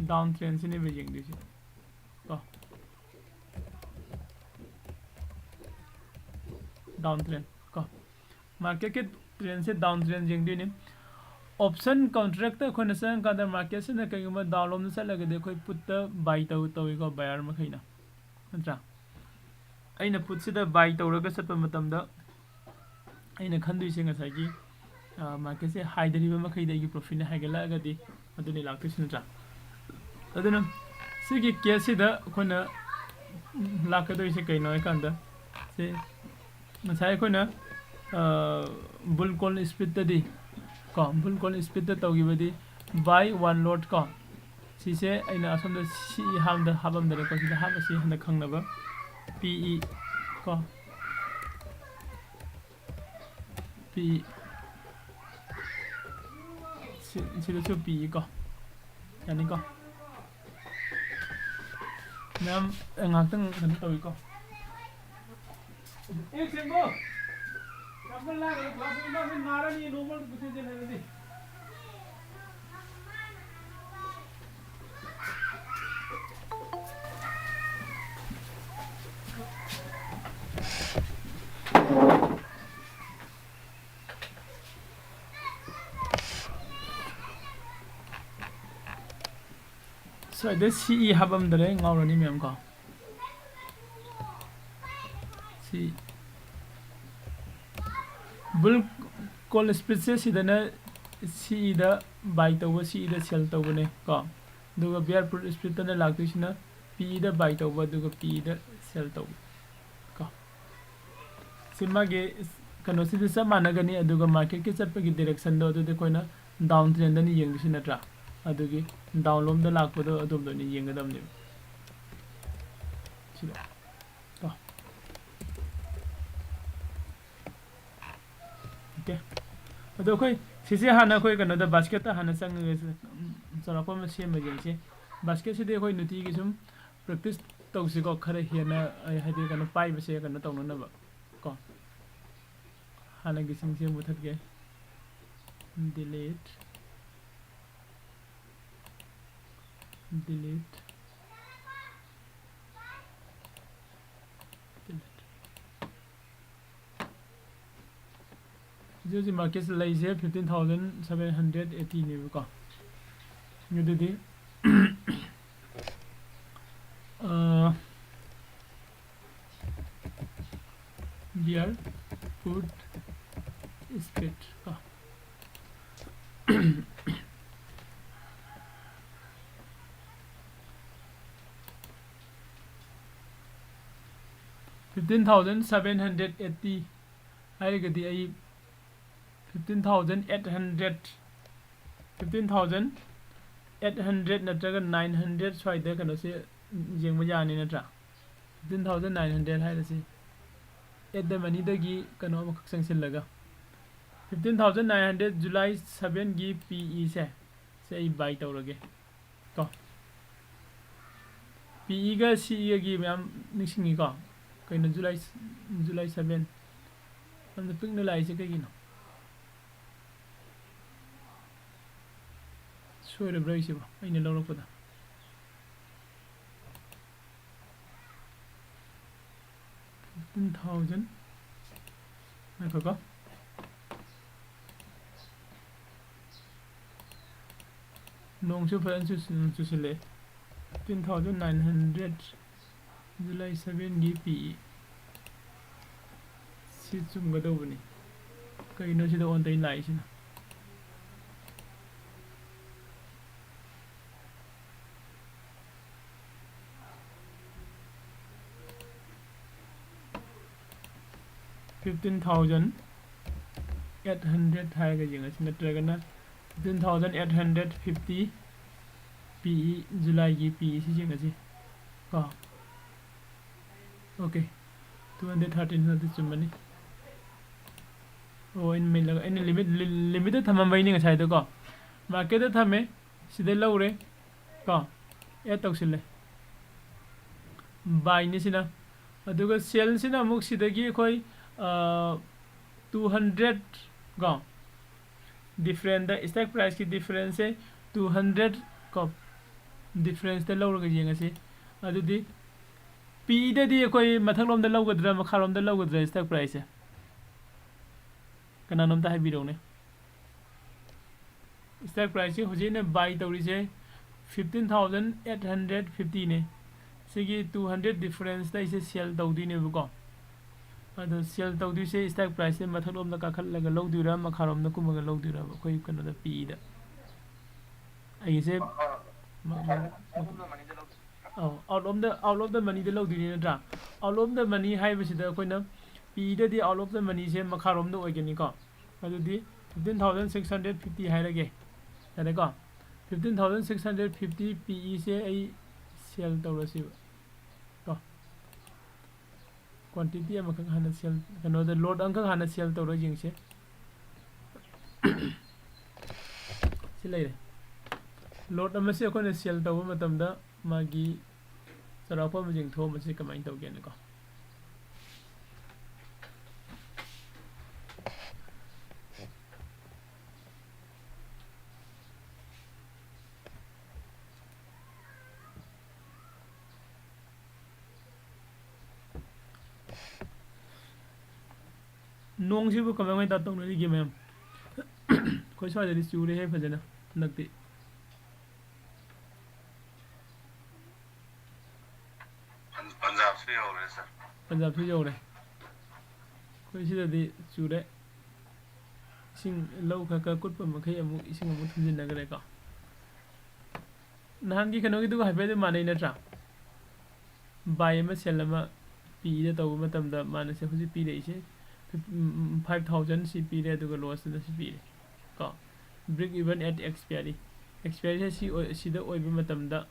down trendꯁꯤꯅꯦꯕ ꯌꯦꯡꯗꯣꯏꯁꯦ ꯀꯣ꯫ Down trend ꯀꯣ꯫ Marketꯀꯤ trendꯁꯦ down trend ꯌꯦꯡꯗꯣꯏꯅꯤ꯫ Option contractꯇ ꯑꯩꯈꯣꯏꯅ ꯆꯪꯉꯀꯥꯟꯗ marketꯁꯤꯅ ꯀꯩꯒꯨꯝꯕ down ꯂꯣꯝꯗ ꯆꯠꯂꯒꯗꯤ ꯑꯩꯈꯣꯏ putꯇ buy ꯇꯧ ꯇꯧꯏꯀꯣ, buyer ꯃꯈꯩꯅ, ꯅꯠꯇ꯭ꯔꯥ? ꯑꯩꯅ putꯁꯤꯗ buy ꯇꯧꯔꯒ ꯆꯠꯄ ꯃꯇꯝꯗ ꯑꯩꯅ ꯈꯟꯗꯣꯏꯁꯦ ꯉꯁꯥꯏꯒꯤ marketꯁꯦ ꯍꯥꯏꯊꯔꯤꯕ ꯃꯈꯩꯗ ꯑꯩꯒꯤ profitꯅ ꯍꯥꯏꯒꯠꯂꯛꯑꯒꯗꯤ ꯑꯗꯨꯅꯤ ꯂꯥꯛꯇꯣꯏꯁꯤ, ꯅꯠꯇ꯭ꯔꯥ? ꯑꯗꯨꯅ ꯁꯤꯒꯤ caseꯁꯤꯗ ꯑꯩꯈꯣꯏꯅ ꯂꯥꯛꯀꯗꯣꯏꯁꯦ ꯀꯩꯅꯣ ꯍꯥꯏꯀꯥꯟꯗ, ꯁꯤ ꯉꯁꯥꯏ ꯑꯩꯈꯣꯏꯅ bull call spreadꯇꯗꯤ ꯀꯣ, bull call spreadꯇ ꯇꯧꯈꯤꯕꯗꯤ buy one lot ꯀꯣ, ꯁꯤꯁꯦ ꯑꯩꯅ ꯑꯁꯣꯝꯗ ꯁꯤ ꯍꯥꯞꯗ ꯍꯥꯞꯄꯝꯗꯅꯀꯣ, ꯁꯤꯗ ꯍꯥꯞꯄꯁꯤ ꯍꯟꯗꯛ ꯈꯪꯅꯕ꯫ P E ꯀꯣ, ꯄꯤ, ꯁꯤ, ꯁꯤꯗꯁꯨ ꯄꯤ ꯀꯣ, ꯌꯥꯅꯤꯀꯣ꯫ ꯃꯌꯥꯝ, ꯑꯦ, ꯉꯥꯏꯍꯥꯛꯇꯪ ꯀꯩꯅꯣ ꯇꯧꯏꯀꯣ꯫ ꯑꯦ, ꯁꯦꯝꯕꯣ꯫ ꯌꯥꯝ ꯀꯟꯅ ꯂꯥꯡꯒꯅꯨ, ꯀ꯭ꯂꯥꯁ ꯔꯨꯝꯗ ꯁꯤ ꯅꯥꯔꯅꯤ, ꯅꯣꯡꯃ ꯄꯨꯁꯤꯟꯁꯦ ꯍꯥꯏꯔꯗꯤ꯫ ꯁ꯭ꯋꯥꯏꯗ ꯁꯤ ꯏ ꯍꯥꯞꯄꯝꯗ꯭ꯔꯦ, ꯉꯥꯎꯔꯅꯤ ꯃꯌꯥꯝ ꯀꯣ꯫ ꯁꯤ ꯕꯨꯜ ꯀꯣꯜ ꯁ꯭ꯄꯤꯠꯁꯦ ꯁꯤꯗꯅ ꯁꯤ ꯏꯗ ꯕꯥꯏ ꯇꯧꯕ, ꯁꯤ ꯏꯗ ꯁꯦꯜ ꯇꯧꯕꯅꯦ ꯀꯣ꯫ ꯑꯗꯨꯒ ꯕꯤꯌꯥꯔ ꯄꯨꯠ ꯁ꯭ꯄꯤꯠꯇꯅ ꯂꯥꯛꯇꯣꯏꯁꯤꯅ ꯄꯤ ꯏꯗ ꯕꯥꯏ ꯇꯧꯕ, ꯑꯗꯨꯒ ꯄꯤ ꯏꯗ ꯁꯦꯜ ꯇꯧꯕ ꯀꯣ꯫ ꯁꯤ ꯃꯥꯒꯤ ꯀꯩꯅꯣꯁꯤꯗꯤ ꯆꯞ ꯃꯥꯟꯅꯒꯅꯤ, ꯑꯗꯨꯒ ꯃꯥꯔꯀꯦꯠꯀꯤ ꯆꯠꯄꯒꯤ ꯗꯤꯔꯦꯛꯁꯟꯗꯣ ꯑꯗꯨꯗꯤ ꯑꯩꯈꯣꯏꯅ ꯗꯥꯎꯟ ꯇ꯭ꯔꯦꯟꯗꯅꯤ ꯌꯦꯡꯗꯣꯏꯁꯤ ꯅꯠꯇ꯭ꯔꯥ? ꯑꯗꯨꯒꯤ ꯗꯥꯎꯟ ꯂꯣꯝꯗ ꯂꯥꯛꯄꯗꯣ ꯑꯗꯣꯝꯗ ꯑꯣꯏꯅ ꯌꯦꯡꯒꯗꯕꯅꯦꯕ꯫ ꯁꯤꯗ ꯀꯣ꯫ ꯑꯣꯀꯦ꯫ ꯑꯗꯣ ꯑꯩꯈꯣꯏ ꯁꯤꯁꯦ ꯍꯥꯟꯅ ꯑꯩꯈꯣꯏ ꯀꯩꯅꯣꯗ ꯕꯥꯁꯀꯦꯠꯇ ꯍꯥꯟꯅ ꯆꯪꯉꯒ, ꯎꯝ, ꯆꯥꯎꯔꯥꯛꯄ ꯑꯃ ꯁꯦꯝꯕ ꯌꯦꯡꯁꯦ꯫ ꯕꯥꯁꯀꯦꯠꯁꯤꯗꯤ ꯑꯩꯈꯣꯏ ꯅꯨꯡꯇꯤꯒꯤ ꯁꯨꯝ ꯄ꯭ꯔꯦꯛꯇꯤꯁ ꯇꯧꯁꯤꯀꯣ, ꯈꯔ ꯍꯦꯟꯅ, ꯑꯩ ꯍꯥꯏꯗꯤ ꯀꯩꯅꯣ ꯄꯥꯏꯕꯁꯦ ꯀꯩꯅꯣ ꯇꯧꯅꯅꯕ ꯀꯣ꯫ ꯍꯥꯟꯅꯒꯤꯁꯤꯡꯁꯦ ꯃꯨꯊꯠꯀꯦ꯫ Delete, delete, delete꯫ ꯍꯧꯖꯤꯛ ꯍꯧꯖꯤꯛ ꯃꯥꯔꯀꯦꯠꯁꯤꯗ ꯂꯩꯔꯤꯁꯦ fifteen thousand seven hundred eighty ꯅꯦꯕꯀꯣ꯫ ꯑꯗꯨꯗꯤ, ꯑ, bear put spread ꯀꯣ꯫ Fifteen thousand seven hundred eighty ꯍꯥꯏꯔꯒꯗꯤ ꯑꯩ fifteen thousand eight hundred, fifteen thousand eight hundred ꯅꯠꯇ꯭ꯔꯒ nine hundred ꯁ꯭ꯋꯥꯏꯗ ꯀꯩꯅꯣꯁꯦ ꯌꯦꯡꯕ ꯌꯥꯅꯤ ꯅꯠꯇ꯭ꯔꯥ? Fifteen thousand nine hundred ꯍꯥꯏꯔꯁꯤ꯫ at the money ꯗꯒꯤ ꯀꯩꯅꯣ ꯑꯃꯈꯛ ꯆꯪꯁꯤꯜꯂꯒ, fifteen thousand nine hundred July seven ꯒꯤ P E ꯁꯦ, ꯁꯦ ꯑꯩ buy ꯇꯧꯔꯒꯦ ꯀꯣ꯫ P E ꯒ C E ꯒꯒꯤ ꯃꯌꯥꯝ ꯅꯤꯡꯁꯤꯡꯉꯤꯀꯣ? ꯀꯩꯅꯣ, July, July seven꯫ ꯌꯥꯝꯅ ꯄꯤꯛꯅ ꯂꯥꯛꯏꯁꯦ ꯀꯩꯒꯤꯅꯣ? ꯁꯣꯏꯔꯕ꯭ꯔꯥ ꯑꯩꯁꯤꯕꯣ, ꯑꯩꯅ ꯂꯧꯔꯛꯄꯗ? Fifteen thousand꯫ ꯉꯥꯏꯈꯣꯀꯣ꯫ ꯅꯣꯡꯁꯨ ꯐꯖꯅ ꯆꯨꯁꯤꯜ-, ꯆꯨꯁꯤꯜꯂꯛꯑꯦ꯫ Fifteen thousand nine hundred, July seven ꯒꯤ P E꯫ ꯁꯤ ꯆꯨꯝꯒꯗꯧꯕꯅꯤ꯫ ꯀꯩꯅꯣ ꯁꯤꯗ ꯑꯣꯟ ꯇꯩ ꯂꯥꯛꯏꯁꯤꯅ? Fifteen thousand eight hundred ꯍꯥꯏꯔꯒ ꯌꯦꯡꯉꯁꯤ, ꯅꯠꯇ꯭ꯔꯒꯅ fifteen thousand eight hundred fifty P E, July ꯒꯤ P E ꯁꯤ ꯌꯦꯡꯉꯁꯤ ꯀꯣ꯫ Okay, two hundred thirteen ꯁꯤꯅꯗꯤ ꯆꯨꯝꯃꯅꯤ꯫ ꯑꯣ, ꯑꯩꯅ ꯃꯦꯠꯂꯒ, ꯑꯩꯅ limit, li-, limit ꯇ ꯊꯝꯃꯝꯕꯩꯅꯤ ꯉꯁꯥꯏꯗꯣ ꯀꯣ꯫ Market ꯇ ꯊꯝꯃꯦ, ꯁꯤꯗꯩ ꯂꯧꯔꯦ ꯀꯣ, add ꯇꯧꯁꯤꯜꯂꯦ, buy ꯅꯤ ꯁꯤꯅ꯫ ꯑꯗꯨꯒ sell ꯁꯤꯅ ꯑꯃꯨꯛ ꯁꯤꯗꯒꯤ ꯑꯩꯈꯣꯏ, ꯑ, two hundred ꯀꯣ, difference ꯇ, stock price ꯀꯤ difference ꯁꯦ two hundred ꯀꯣ, difference ꯇ ꯂꯧꯔꯒ ꯌꯦꯡꯉꯁꯤ꯫ ꯑꯗꯨꯗꯤ P E ꯗꯗꯤ ꯑꯩꯈꯣꯏ ꯃꯊꯛꯂꯣꯝꯗ ꯂꯧꯒꯗ꯭ꯔꯥ, ꯃꯈꯥꯔꯣꯝꯗ ꯂꯧꯒꯗ꯭ꯔꯥ stock price ꯁꯦ? ꯀꯅꯥꯅꯣꯝꯇ ꯍꯥꯏꯕꯤꯔꯛꯎꯅꯦ꯫ Stock price ꯁꯤ ꯍꯧꯖꯤꯛ ꯑꯩꯅ buy ꯇꯧꯔꯤꯁꯦ fifteen thousand eight hundred fifty ꯅꯦ꯫ ꯁꯤꯒꯤ two hundred difference ꯇ ꯑꯩꯁꯦ sell ꯇꯧꯗꯣꯏꯅꯦꯕꯀꯣ꯫ ꯑꯗꯣ sell ꯇꯧꯗꯣꯏꯁꯦ stock price ꯁꯦ ꯃꯊꯛꯂꯣꯝꯗ ꯀꯥꯈꯠꯂꯒ ꯂꯧꯗꯣꯏꯔꯥ, ꯃꯈꯥꯔꯣꯝꯗ ꯀꯨꯝꯃꯒ ꯂꯧꯗꯣꯏꯔꯥ? ꯑꯩꯈꯣꯏ ꯀꯩꯅꯣꯗ P E ꯗ꯫ ꯑꯩꯒꯤꯁꯦ ꯃ-, ꯃ-, ꯑꯧ, out of the, out of the money ꯗ ꯂꯧꯗꯣꯏꯅꯤ ꯅꯠꯇ꯭ꯔꯥ? Out of the money ꯍꯥꯏꯕꯁꯤꯗ ꯑꯩꯈꯣꯏꯅ P E ꯗꯗꯤ out of the money ꯁꯦ ꯃꯈꯥꯔꯣꯝꯗ ꯑꯣꯏꯒꯅꯤꯀꯣ꯫ ꯑꯗꯨꯗꯤ fifteen thousand six hundred fifty ꯍꯥꯏꯔꯒꯦ꯫ ꯌꯥꯔꯦꯀꯣ? Fifteen thousand six hundred fifty P E ꯁꯦ ꯑꯩ sell ꯇꯧꯔꯁꯤꯕ ꯀꯣ꯫ ꯀ꯭ꯋꯥꯟꯇꯤꯇꯤ ꯑꯃꯈꯛ ꯍꯥꯟꯅ ꯁꯦꯜ, ꯀꯩꯅꯣꯗ, ꯂꯣꯠ ꯑꯃꯈꯛ ꯍꯥꯟꯅ ꯁꯦꯜ ꯇꯧꯔ ꯌꯦꯡꯁꯦ꯫ ꯁꯤ ꯂꯩꯔꯦ꯫ ꯂꯣꯠ ꯑꯃꯁꯦ ꯑꯩꯈꯣꯏꯅ ꯁꯦꯜ ꯇꯧꯕ ꯃꯇꯝꯗ ꯃꯥꯒꯤ ꯆꯥꯎꯔꯥꯛꯄ ꯑꯃ ꯌꯦꯡꯊꯣꯛꯑꯣ, ꯃꯁꯤ ꯀꯃꯥꯏꯅ ꯇꯧꯒꯦꯅꯀꯣ꯫ ꯅꯣꯡꯁꯤꯕꯨ ꯀꯃꯥꯏ ꯀꯃꯥꯏ ꯇꯧ-, ꯇꯧꯅꯔꯤꯒꯦ ꯃꯌꯥꯝ? ꯑꯩꯈꯣꯏ ꯁ꯭ꯋꯥꯏꯗꯗꯤ ꯆꯨꯔꯦꯍꯦ ꯐꯖꯅ ꯍꯟꯗꯛꯇꯤ꯫ ꯄꯟ-, ꯄꯟꯖꯥꯕꯁꯨ ꯌꯧꯔꯦ, ꯁꯥꯔ꯫ ꯄꯟꯖꯥꯕꯁꯨ ꯌꯧꯔꯦ꯫ ꯑꯩꯈꯣꯏ ꯁꯤꯗꯗꯤ ꯆꯨꯔꯦ꯫ ꯏꯁꯤꯡ ꯂꯧ ꯈꯔ ꯈꯔ ꯀꯨꯠꯄ ꯃꯈꯩ ꯑꯃꯨꯛ ꯏꯁꯤꯡ ꯑꯃꯨꯛ ꯊꯨꯝꯖꯤꯟꯅꯈ꯭ꯔꯦꯀꯣ꯫ ꯅꯍꯥꯟꯒꯤ ꯀꯩꯅꯣꯒꯤꯗꯨꯒ ꯍꯥꯏꯐꯦꯠ ꯑꯗꯨꯝ ꯃꯥꯟꯅꯩ ꯅꯠꯇ꯭ꯔꯥ? Buy ꯑꯃ, sell ꯑꯃ, P ꯗ ꯇꯧꯕ ꯃꯇꯝꯗ ꯃꯥꯅ ꯁꯦ ꯍꯧꯖꯤꯛ ꯄꯤꯔꯛꯏꯁꯦ, ꯎꯝ, five thousand ꯁꯤ ꯄꯤꯔꯦ, ꯑꯗꯨꯒ loss ꯇꯨꯅ ꯁꯤ ꯄꯤꯔꯦ ꯀꯣ꯫ Break even at expiry꯫ Expiry ꯁꯦ ꯁꯤ ꯑꯣꯏ-, ꯁꯤꯗ ꯑꯣꯏꯕ ꯃꯇꯝꯗ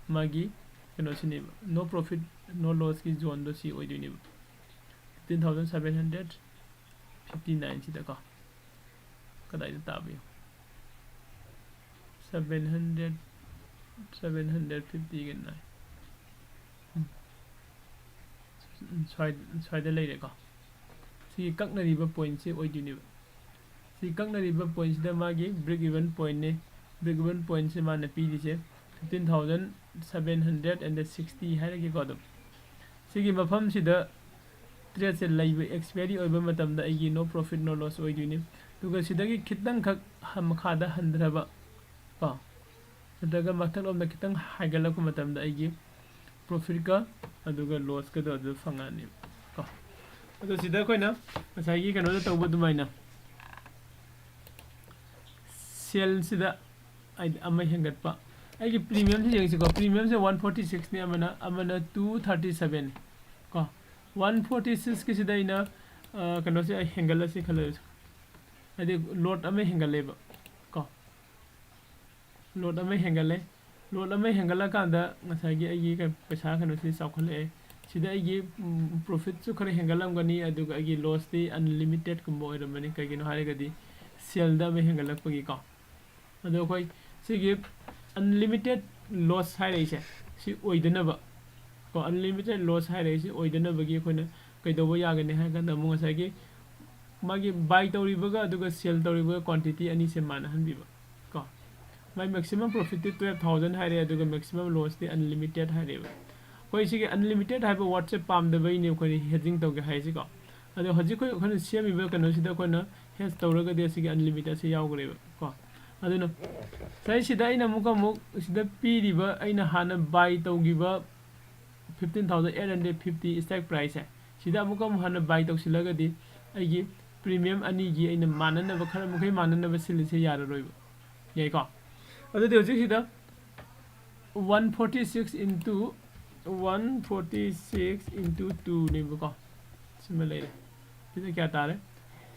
ꯃꯥꯒꯤ ꯀꯩꯅꯣꯁꯤꯅꯦꯕ, no profit no loss ꯀꯤ zone ꯗꯣ ꯁꯤ ꯑꯣꯏꯗꯣꯏꯅꯦꯕ, fifteen thousand seven hundred fifty nine ꯁꯤꯗꯀꯣ꯫ ꯀꯗꯥꯏꯗ ꯇꯥꯕ ꯌꯦꯡꯉꯨ꯫ Seven hundred, seven hundred fifty ꯒ nine꯫ ꯎꯝ꯫ ꯎꯝ, ꯁ꯭ꯋꯥꯏ-, ꯁ꯭ꯋꯥꯏꯗ ꯂꯩꯔꯦꯀꯣ꯫ ꯁꯤꯒꯤ ꯀꯛꯅꯔꯤꯕ point ꯁꯦ ꯑꯣꯏꯗꯣꯏꯅꯦꯕ꯫ ꯁꯤ ꯀꯛꯅꯔꯤꯕ point ꯁꯤꯗ ꯃꯥꯒꯤ break even point ꯅꯦ꯫ Break even point ꯁꯦ ꯃꯥꯅ ꯄꯤꯔꯤꯁꯦ fifteen thousand seven hundred and sixty ꯍꯥꯏꯔꯒꯦꯀꯣ꯫ ꯑꯗꯨꯝ ꯁꯤꯒꯤ ꯃꯐꯝꯁꯤꯗ trade ꯁꯦ ꯂꯩꯕ, expiry ꯑꯣꯏꯕ ꯃꯇꯝꯗ ꯑꯩꯒꯤ no profit no loss ꯑꯣꯏꯗꯣꯏꯅꯤ꯫ ꯑꯗꯨꯒ ꯁꯤꯗꯒꯤ ꯈꯤꯇꯪꯈꯛ ꯍ-, ꯃꯈꯥꯗ ꯍꯟꯊꯔꯕ ꯀꯣ, ꯅꯠꯇ꯭ꯔꯒ ꯃꯊꯛꯂꯣꯝꯗ ꯈꯤꯇꯪ ꯍꯥꯏꯒꯠꯂꯛꯄ ꯃꯇꯝꯗ ꯑꯩꯒꯤ profit ꯀ ꯑꯗꯨꯒ loss ꯀꯗꯣ ꯑꯗꯨ ꯐꯪꯉꯛꯑꯅꯦꯕ ꯀꯣ꯫ ꯑꯗꯣ ꯁꯤꯗ ꯑꯩꯈꯣꯏꯅ ꯉꯁꯥꯏꯒꯤ ꯀꯩꯅꯣꯗ ꯇꯧꯕ ꯑꯗꯨꯃꯥꯏꯅ sell ꯁꯤꯗ ꯍꯥꯏꯗꯤ ꯑꯃ ꯍꯦꯟꯒꯠꯄ꯫ ꯑꯩꯒꯤ premium ꯁꯤ ꯌꯦꯡꯁꯤꯀꯣ꯫ Premium ꯁꯦ one forty six ꯅꯤ, ꯑꯃꯅ, ꯑꯃꯅ two thirty seven ꯀꯣ꯫ One forty six ꯀꯤꯁꯤꯗ ꯑꯩꯅ, ꯑ, ꯀꯩꯅꯣꯁꯦ ꯑꯩ ꯍꯦꯟꯒꯠꯂꯁꯤ ꯈꯜꯂꯁꯤ꯫ ꯍꯥꯏꯗꯤ lot ꯑꯃ ꯍꯦꯟꯒꯠꯂꯦꯕ ꯀꯣ꯫ Lot ꯑꯃ ꯍꯦꯟꯒꯠꯂꯦ꯫ Lot ꯑꯃ ꯍꯦꯟꯒꯠꯂꯀꯥꯟꯗ ꯉꯁꯥꯏꯒꯤ ꯑꯩꯒꯤ ꯀꯩ-, ꯄꯩꯁꯥ ꯀꯩꯅꯣꯁꯤ ꯆꯥꯎꯈꯠꯂꯛꯑꯦ꯫ ꯁꯤꯗ ꯑꯩꯒꯤ ꯄ꯭ꯔꯣꯐꯤꯠꯁꯨ ꯈꯔ ꯍꯦꯟꯒꯠꯂꯝꯒꯅꯤ, ꯑꯗꯨꯒ ꯑꯩꯒꯤ ꯂꯣꯁꯇꯤ ꯑꯟꯂꯤꯃꯤꯇꯦꯠꯀꯨꯝꯕ ꯑꯣꯏꯔꯝꯃꯅꯤ꯫ ꯀꯩꯒꯤꯅꯣ ꯍꯥꯏꯔꯒꯗꯤ ꯁꯦꯜꯗ ꯑꯃ ꯍꯦꯟꯒꯠꯂꯛꯄꯒꯤꯀꯣ꯫ ꯑꯗꯣ ꯑꯩꯈꯣꯏ ꯁꯤꯒꯤ ꯑꯟꯂꯤꯃꯤꯇꯦꯠ ꯂꯣꯁ ꯍꯥꯏꯔꯛꯏꯁꯦ ꯁꯤ ꯑꯣꯏꯗꯅꯕ ꯀꯣ, ꯑꯟꯂꯤꯃꯤꯇꯦꯠ ꯂꯣꯁ ꯍꯥꯏꯔꯛꯏꯁꯤ ꯑꯣꯏꯗꯅꯕꯒꯤ ꯑꯩꯈꯣꯏꯅ ꯀꯩꯗꯧꯕ ꯌꯥꯒꯅꯤ ꯍꯥꯏ ꯀꯥꯟꯗ, ꯑꯃꯨꯛ ꯉꯁꯥꯏꯒꯤ ꯃꯥꯒꯤ ꯕꯥꯏ ꯇꯧꯔꯤꯕꯒ ꯑꯗꯨꯒ ꯁꯦꯜ ꯇꯧꯔꯤꯕꯒ ꯀ꯭ꯋꯥꯟꯇꯤꯇꯤ ꯑꯅꯤꯁꯦ ꯃꯥꯟꯅꯍꯟꯕꯤꯕ ꯀꯣ꯫ ꯃꯥꯏ ꯃꯦꯛꯁꯤꯃꯝ ꯄ꯭ꯔꯣꯐꯤꯠꯇꯤ ꯇꯨꯌꯦꯜꯞ ꯊꯥꯎꯖꯟ ꯍꯥꯏꯔꯦ, ꯑꯗꯨꯒ ꯃꯦꯛꯁꯤꯃꯝ ꯂꯣꯁꯇꯤ ꯑꯟꯂꯤꯃꯤꯇꯦꯠ ꯍꯥꯏꯔꯦꯕ꯫ ꯑꯩꯈꯣꯏ ꯁꯤꯒꯤ ꯑꯟꯂꯤꯃꯤꯇꯦꯠ ꯍꯥꯏꯕ ꯋꯥꯔꯗꯁꯦ ꯄꯥꯝꯗꯕꯩꯅꯦ ꯑꯩꯈꯣꯏꯅ ꯍꯦꯖꯤꯡ ꯇꯧꯒꯦ ꯍꯥꯏꯁꯤꯀꯣ꯫ ꯑꯗꯣ ꯍꯧꯖꯤꯛ ꯑꯩꯈꯣꯏ, ꯑꯩꯈꯣꯏꯅ ꯁꯦꯝꯃꯤꯕ ꯀꯩꯅꯣꯁꯤꯗ ꯑꯩꯈꯣꯏꯅ ꯍꯦꯖ ꯇꯧꯔꯒꯗꯤ ꯑꯁꯤꯒꯤ ꯑꯟꯂꯤꯃꯤꯇꯦꯠꯁꯦ ꯌꯥꯎꯈ꯭ꯔꯦꯕ ꯀꯣ꯫ ꯑꯗꯨꯅ ꯉꯁꯥꯏꯁꯤꯗ ꯑꯩꯅ ꯑꯃꯨꯛꯀ ꯑꯃꯨꯛ ꯁꯤꯗ ꯄꯤꯔꯤꯕ ꯑꯩꯅ ꯍꯥꯟꯅ ꯕꯥꯏ ꯇꯧꯈꯤꯕ fifteen thousand eight hundred fifty strike priceꯁꯦ, ꯁꯤꯗ ꯑꯃꯨꯛꯀ ꯑꯃꯨꯛ ꯍꯥꯟꯅ ꯕꯥꯏ ꯇꯧꯁꯤꯜꯂꯒꯗꯤ ꯑꯩꯒꯤ ꯄ꯭ꯔꯤꯃꯤꯌꯝ ꯑꯅꯤꯒꯤ ꯑꯩꯅ ꯃꯥꯟꯅꯅꯕ, ꯈꯔ ꯃꯈꯩ ꯃꯥꯟꯅꯅꯕ ꯁꯤꯜꯂꯤꯁꯦ ꯌꯥꯔꯔꯣꯏꯕ꯫ ꯌꯥꯏꯀꯣ? ꯑꯗꯨꯗꯤ ꯍꯧꯖꯤꯛꯁꯤꯗ one forty six into, one forty six into two ꯅꯦꯕꯀꯣ꯫ ꯁꯤꯃ ꯂꯩꯔꯦ꯫ ꯁꯤꯗ ꯀꯌꯥ ꯇꯥꯔꯦ?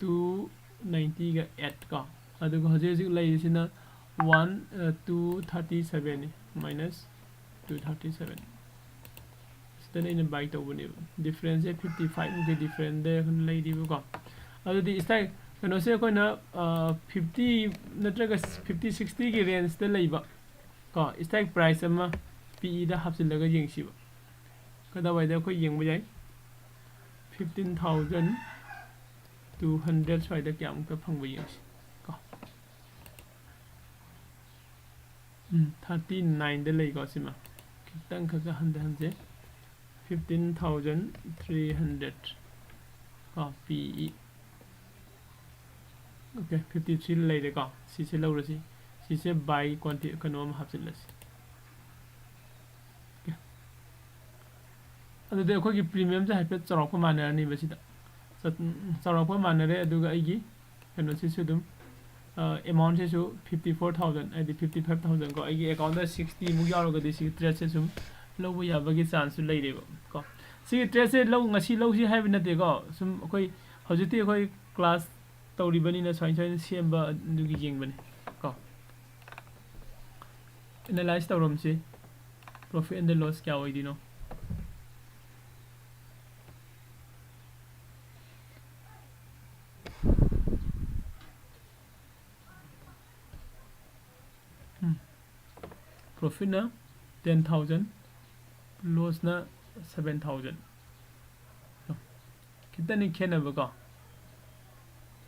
Two ninety-eight ꯀꯣ꯫ ꯑꯗꯨꯒ ꯍꯧꯖꯤꯛ ꯍꯧꯖꯤꯛ ꯂꯩꯔꯤꯁꯤꯅ one, two thirty seven ꯅꯤ, minus two thirty seven꯫ ꯁꯤꯗꯅ ꯑꯩꯅ ꯕꯥꯏ ꯇꯧꯕꯅꯦꯕ꯫ ꯗꯤꯐ꯭ꯔꯦꯟꯁꯁꯦ fifty five ꯃꯨꯛꯀꯤ ꯗꯤꯐ꯭ꯔꯦꯟꯁꯇ ꯂꯩꯔꯤꯕꯀꯣ꯫ ꯑꯗꯨꯗꯤ strike ꯀꯩꯅꯣꯁꯦ ꯑꯩꯈꯣꯏꯅ, ꯑ, fifty ꯅꯠꯇ꯭ꯔꯒ fifty sixtyꯒꯤ ꯔꯦꯟꯖꯇ ꯂꯩꯕ ꯀꯣ, strike price ꯑꯃ ꯄꯤꯏꯗ ꯍꯥꯞꯆꯤꯜꯂꯒ ꯌꯦꯡꯁꯤꯕ꯫ ꯀꯗꯥꯏꯋꯥꯏꯗ ꯑꯩꯈꯣꯏ ꯌꯦꯡꯕ ꯌꯥꯏ? Fifteen thousand two hundred ꯁ꯭ꯋꯥꯏꯗ ꯀꯌꯥꯃꯨꯛꯇ ꯐꯪꯕ ꯌꯦꯡꯁꯤ ꯀꯣ꯫ ꯎꯝ, thirty nineꯗ ꯂꯩꯀꯣ꯫ ꯁꯤꯃ ꯈꯤꯇꯪ ꯈꯛ ꯍꯟꯊꯍꯟꯁꯦ꯫ Fifteen thousand three hundred ꯀꯣ, ꯄꯤꯏ꯫ Okay, fifty three ꯂꯩꯔꯦꯀꯣ꯫ ꯁꯤꯁꯦ ꯂꯧꯔꯁꯤ꯫ ꯁꯤꯁꯦ ꯕꯥꯏ ꯀ꯭ꯋꯥꯟꯇꯤ ꯀꯩꯅꯣ ꯑꯃ ꯍꯥꯞꯆꯤꯜꯂꯁꯤ꯫ Okay꯫ ꯑꯗꯨꯗꯤ ꯑꯩꯈꯣꯏꯒꯤ ꯄ꯭ꯔꯤꯃꯤꯌꯝꯁꯦ ꯍꯥꯏꯐꯦꯠ ꯆꯥꯎꯔꯥꯛꯄ ꯃꯥꯟꯅꯔꯅꯤꯕ ꯁꯤꯗ꯫ ꯆꯠ-, ꯆꯥꯎꯔꯥꯛꯄ ꯃꯥꯟꯅꯔꯦ, ꯑꯗꯨꯒ ꯑꯩꯒꯤ ꯀꯩꯅꯣꯁꯤꯁꯨ ꯑꯗꯨꯝ, ꯑ, amountꯁꯤꯁꯨ fifty four thousand, ꯍꯥꯏꯗꯤ fifty five thousand ꯀꯣ, ꯑꯩꯒꯤ accountꯗ sixty ꯃꯨꯛ ꯌꯥꯎꯔꯒꯗꯤ ꯁꯤꯒꯤ tradeꯁꯦ ꯁꯨꯝ ꯂꯧꯕ ꯌꯥꯕꯒꯤ chanceꯁꯨ ꯂꯩꯔꯦꯕ ꯀꯣ꯫ ꯁꯤꯒꯤ tradeꯁꯦ ꯂꯧ, ꯉꯁꯤ ꯂꯧꯁꯤ ꯍꯥꯏꯕ ꯅꯠꯇꯦꯀꯣ, ꯁꯨꯝ ꯑꯩꯈꯣꯏ ꯍꯧꯖꯤꯛꯇꯤ ꯑꯩꯈꯣꯏ class ꯇꯧꯔꯤꯕꯅꯤꯅ ꯁꯨꯃꯥꯏ ꯁꯨꯃꯥꯏꯅ ꯁꯦꯝꯕ ꯑꯗꯨꯒꯤ ꯌꯦꯡꯕꯅꯤ ꯀꯣ꯫ Analyze ꯇꯧꯔꯝꯁꯤ, profit and loss ꯀꯌꯥ ꯑꯣꯏꯗꯣꯏꯅꯣ꯫ Profitꯅ ten thousand, lossꯅ seven thousand꯫ ꯈꯤꯇꯅꯤ ꯈꯦꯠꯅꯕꯀꯣ,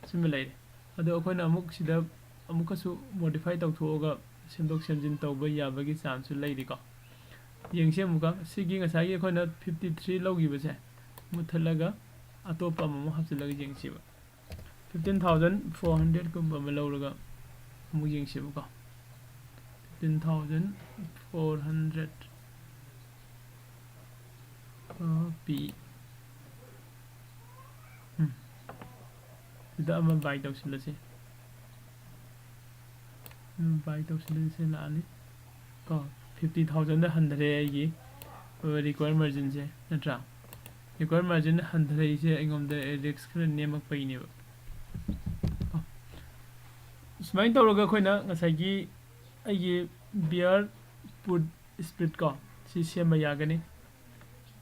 ꯁꯤꯃ ꯂꯩꯔꯦ꯫ ꯑꯗꯣ ꯑꯩꯈꯣꯏꯅ ꯑꯃꯨꯛ ꯁꯤꯗ ꯑꯃꯨꯛꯀꯁꯨ modify ꯇꯧꯊꯣꯛꯑꯒ ꯁꯦꯝꯗꯣꯛ ꯁꯦꯝꯖꯤꯟ ꯇꯧꯕ ꯌꯥꯕꯒꯤ chanceꯁꯨ ꯂꯩꯔꯤꯀꯣ꯫ ꯌꯦꯡꯁꯤ ꯑꯃꯨꯛꯀ꯫ ꯁꯤꯒꯤ ꯉꯁꯥꯏꯒꯤ ꯑꯩꯈꯣꯏꯅ fifty three ꯂꯧꯈꯤꯕꯁꯦ ꯃꯨꯠꯊꯠꯂꯒ ꯑꯇꯣꯞꯄ ꯑꯃꯃꯨꯛ ꯍꯥꯞꯆꯤꯜꯂꯒ ꯌꯦꯡꯁꯤꯕ꯫ Fifteen thousand four hundredꯀꯨꯝꯕ ꯑꯃ ꯂꯧꯔꯒ ꯑꯃꯨꯛ ꯌꯦꯡꯁꯤꯕꯀꯣ꯫ Fifteen thousand four hundred, ꯑ, ꯄꯤ꯫ ꯎꯝ꯫ ꯁꯤꯗ ꯑꯃ buy ꯇꯧꯁꯤꯜꯂꯁꯤ꯫ ꯎꯝ, buy ꯇꯧꯁꯤꯜꯂꯁꯤ, ꯂꯥꯛꯑꯅꯤ꯫ ꯀꯣ, fifty thousandꯗ ꯍꯟꯊꯔꯦ ꯑꯩꯒꯤ, ꯑ, required marginꯁꯦ, ꯅꯠꯇ꯭ꯔꯥ? Required margin ꯍꯟꯊꯔꯛꯏꯁꯦ ꯑꯩꯉꯣꯟꯗ risk ꯈꯔ ꯅꯦꯝꯃꯛꯄꯒꯤꯅꯦꯕ꯫ ꯀꯣ꯫ ꯁꯨꯃꯥꯏꯅ ꯇꯧꯔꯒ ꯑꯩꯈꯣꯏꯅ ꯉꯁꯥꯏꯒꯤ ꯑꯩꯒꯤ bear put spread ꯀꯣ, ꯁꯤ ꯁꯦꯝꯕ ꯌꯥꯒꯅꯤ꯫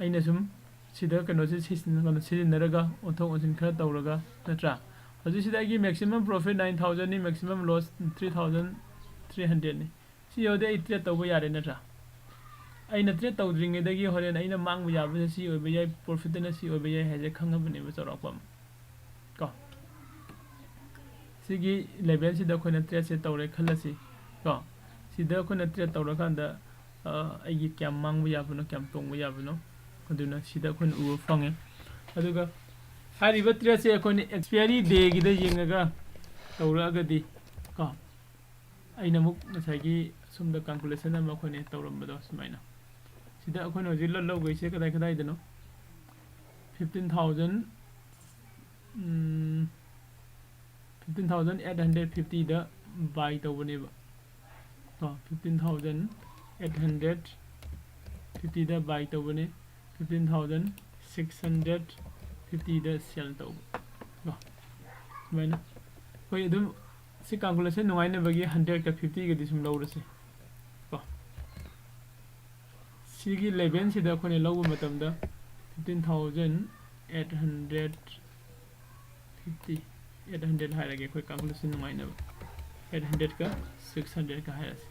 ꯑꯩꯅ ꯁꯨꯝ ꯁꯤꯗ ꯀꯩꯅꯣꯁꯦ ꯁꯤꯖꯤꯟꯅ-, ꯀꯩꯅꯣ ꯁꯤꯖꯤꯟꯅꯔꯒ ꯑꯣꯟꯊꯣꯛ ꯑꯣꯟꯁꯤꯟ ꯈꯔ ꯇꯧꯔꯒ, ꯅꯠꯇ꯭ꯔꯥ? ꯍꯧꯖꯤꯛꯁꯤꯗ ꯑꯩꯒꯤ maximum profit nine thousandꯅꯤ, maximum loss three thousand three hundredꯅꯤ꯫ ꯁꯤ ꯌꯧꯔꯗꯤ ꯑꯩ trade ꯇꯧꯕ ꯌꯥꯔꯦ, ꯅꯠꯇ꯭ꯔꯥ? ꯑꯩꯅ trade ꯇꯧꯗ꯭ꯔꯤꯉꯩꯗꯒꯤ ꯍꯣꯔꯦꯟ ꯑꯩꯅ ꯃꯥꯡꯕ ꯌꯥꯕꯁꯦ ꯁꯤ ꯑꯣꯏꯕ ꯌꯥꯏ, profitꯇꯅ ꯁꯤ ꯑꯣꯏꯕ ꯌꯥꯏ ꯍꯥꯏꯁꯦ ꯈꯪꯉꯕꯅꯦꯕ, ꯆꯥꯎꯔꯥꯛꯄ ꯑꯃ꯫ ꯀꯣ꯫ ꯁꯤꯒꯤ levelꯁꯤꯗ ꯑꯩꯈꯣꯏꯅ tradeꯁꯦ ꯇꯧꯔꯦ ꯈꯜꯂꯁꯤ꯫ ꯀꯣ꯫ ꯁꯤꯗ ꯑꯩꯈꯣꯏꯅ trade ꯇꯧꯔꯀꯥꯟꯗ, ꯑ, ꯑꯩꯒꯤ ꯀꯌꯥꯝ ꯃꯥꯡꯕ ꯌꯥꯕꯅꯣ, ꯀꯌꯥꯝ ꯇꯣꯡꯕ ꯌꯥꯕꯅꯣ, ꯑꯗꯨꯅ ꯁꯤꯗ ꯑꯩꯈꯣꯏꯅ ꯎꯕ ꯐꯪꯉꯦ꯫ ꯑꯗꯨꯒ ꯍꯥꯏꯔꯤꯕ tradeꯁꯦ ꯑꯩꯈꯣꯏꯅ expiry dayꯒꯤꯗ ꯌꯦꯡꯉꯒ ꯇꯧꯔꯛꯑꯒꯗꯤ, ꯀꯣ, ꯑꯩꯅ ꯑꯃꯨꯛ ꯉꯁꯥꯏꯒꯤ ꯁꯣꯝꯗ calculation ꯑꯃ ꯑꯩꯈꯣꯏꯅ ꯇꯧꯔꯝꯕꯗꯣ ꯁꯨꯃꯥꯏꯅ꯫ ꯁꯤꯗ ꯑꯩꯈꯣꯏꯅ ꯍꯧꯖꯤꯛ ꯂꯧ-, ꯂꯧꯒꯩꯁꯦ ꯀꯗꯥꯏ ꯀꯗꯥꯏꯗꯅꯣ? Fifteen thousand, ꯎꯝ, fifteen thousand eight hundred fiftyꯗ buy ꯇꯧꯕꯅꯦꯕ꯫ ꯀꯣ, fifteen thousand eight hundred fiftyꯗ buy ꯇꯧꯕꯅꯦ, fifteen thousand six hundred fiftyꯗ sell ꯇꯧꯕ꯫ ꯀꯣ, ꯁꯨꯃꯥꯏꯅ ꯑꯩꯈꯣꯏ ꯑꯗꯨꯝ ꯁꯤ calculation ꯅꯨꯡꯉꯥꯏꯅꯕꯒꯤ hundredꯀ fiftyꯒꯗꯤ ꯁꯨꯝ ꯂꯧꯔꯁꯤ꯫ ꯀꯣ, ꯁꯤꯒꯤ levelꯁꯤꯗ ꯑꯩꯈꯣꯏꯅ ꯂꯧꯕ ꯃꯇꯝꯗ fifteen thousand eight hundred fifty, eight hundred ꯍꯥꯏꯔꯒꯦ ꯑꯩꯈꯣꯏ calculation ꯅꯨꯡꯉꯥꯏꯅꯕ, eight hundredꯀ six hundredꯀ ꯍꯥꯏꯔꯁꯤ꯫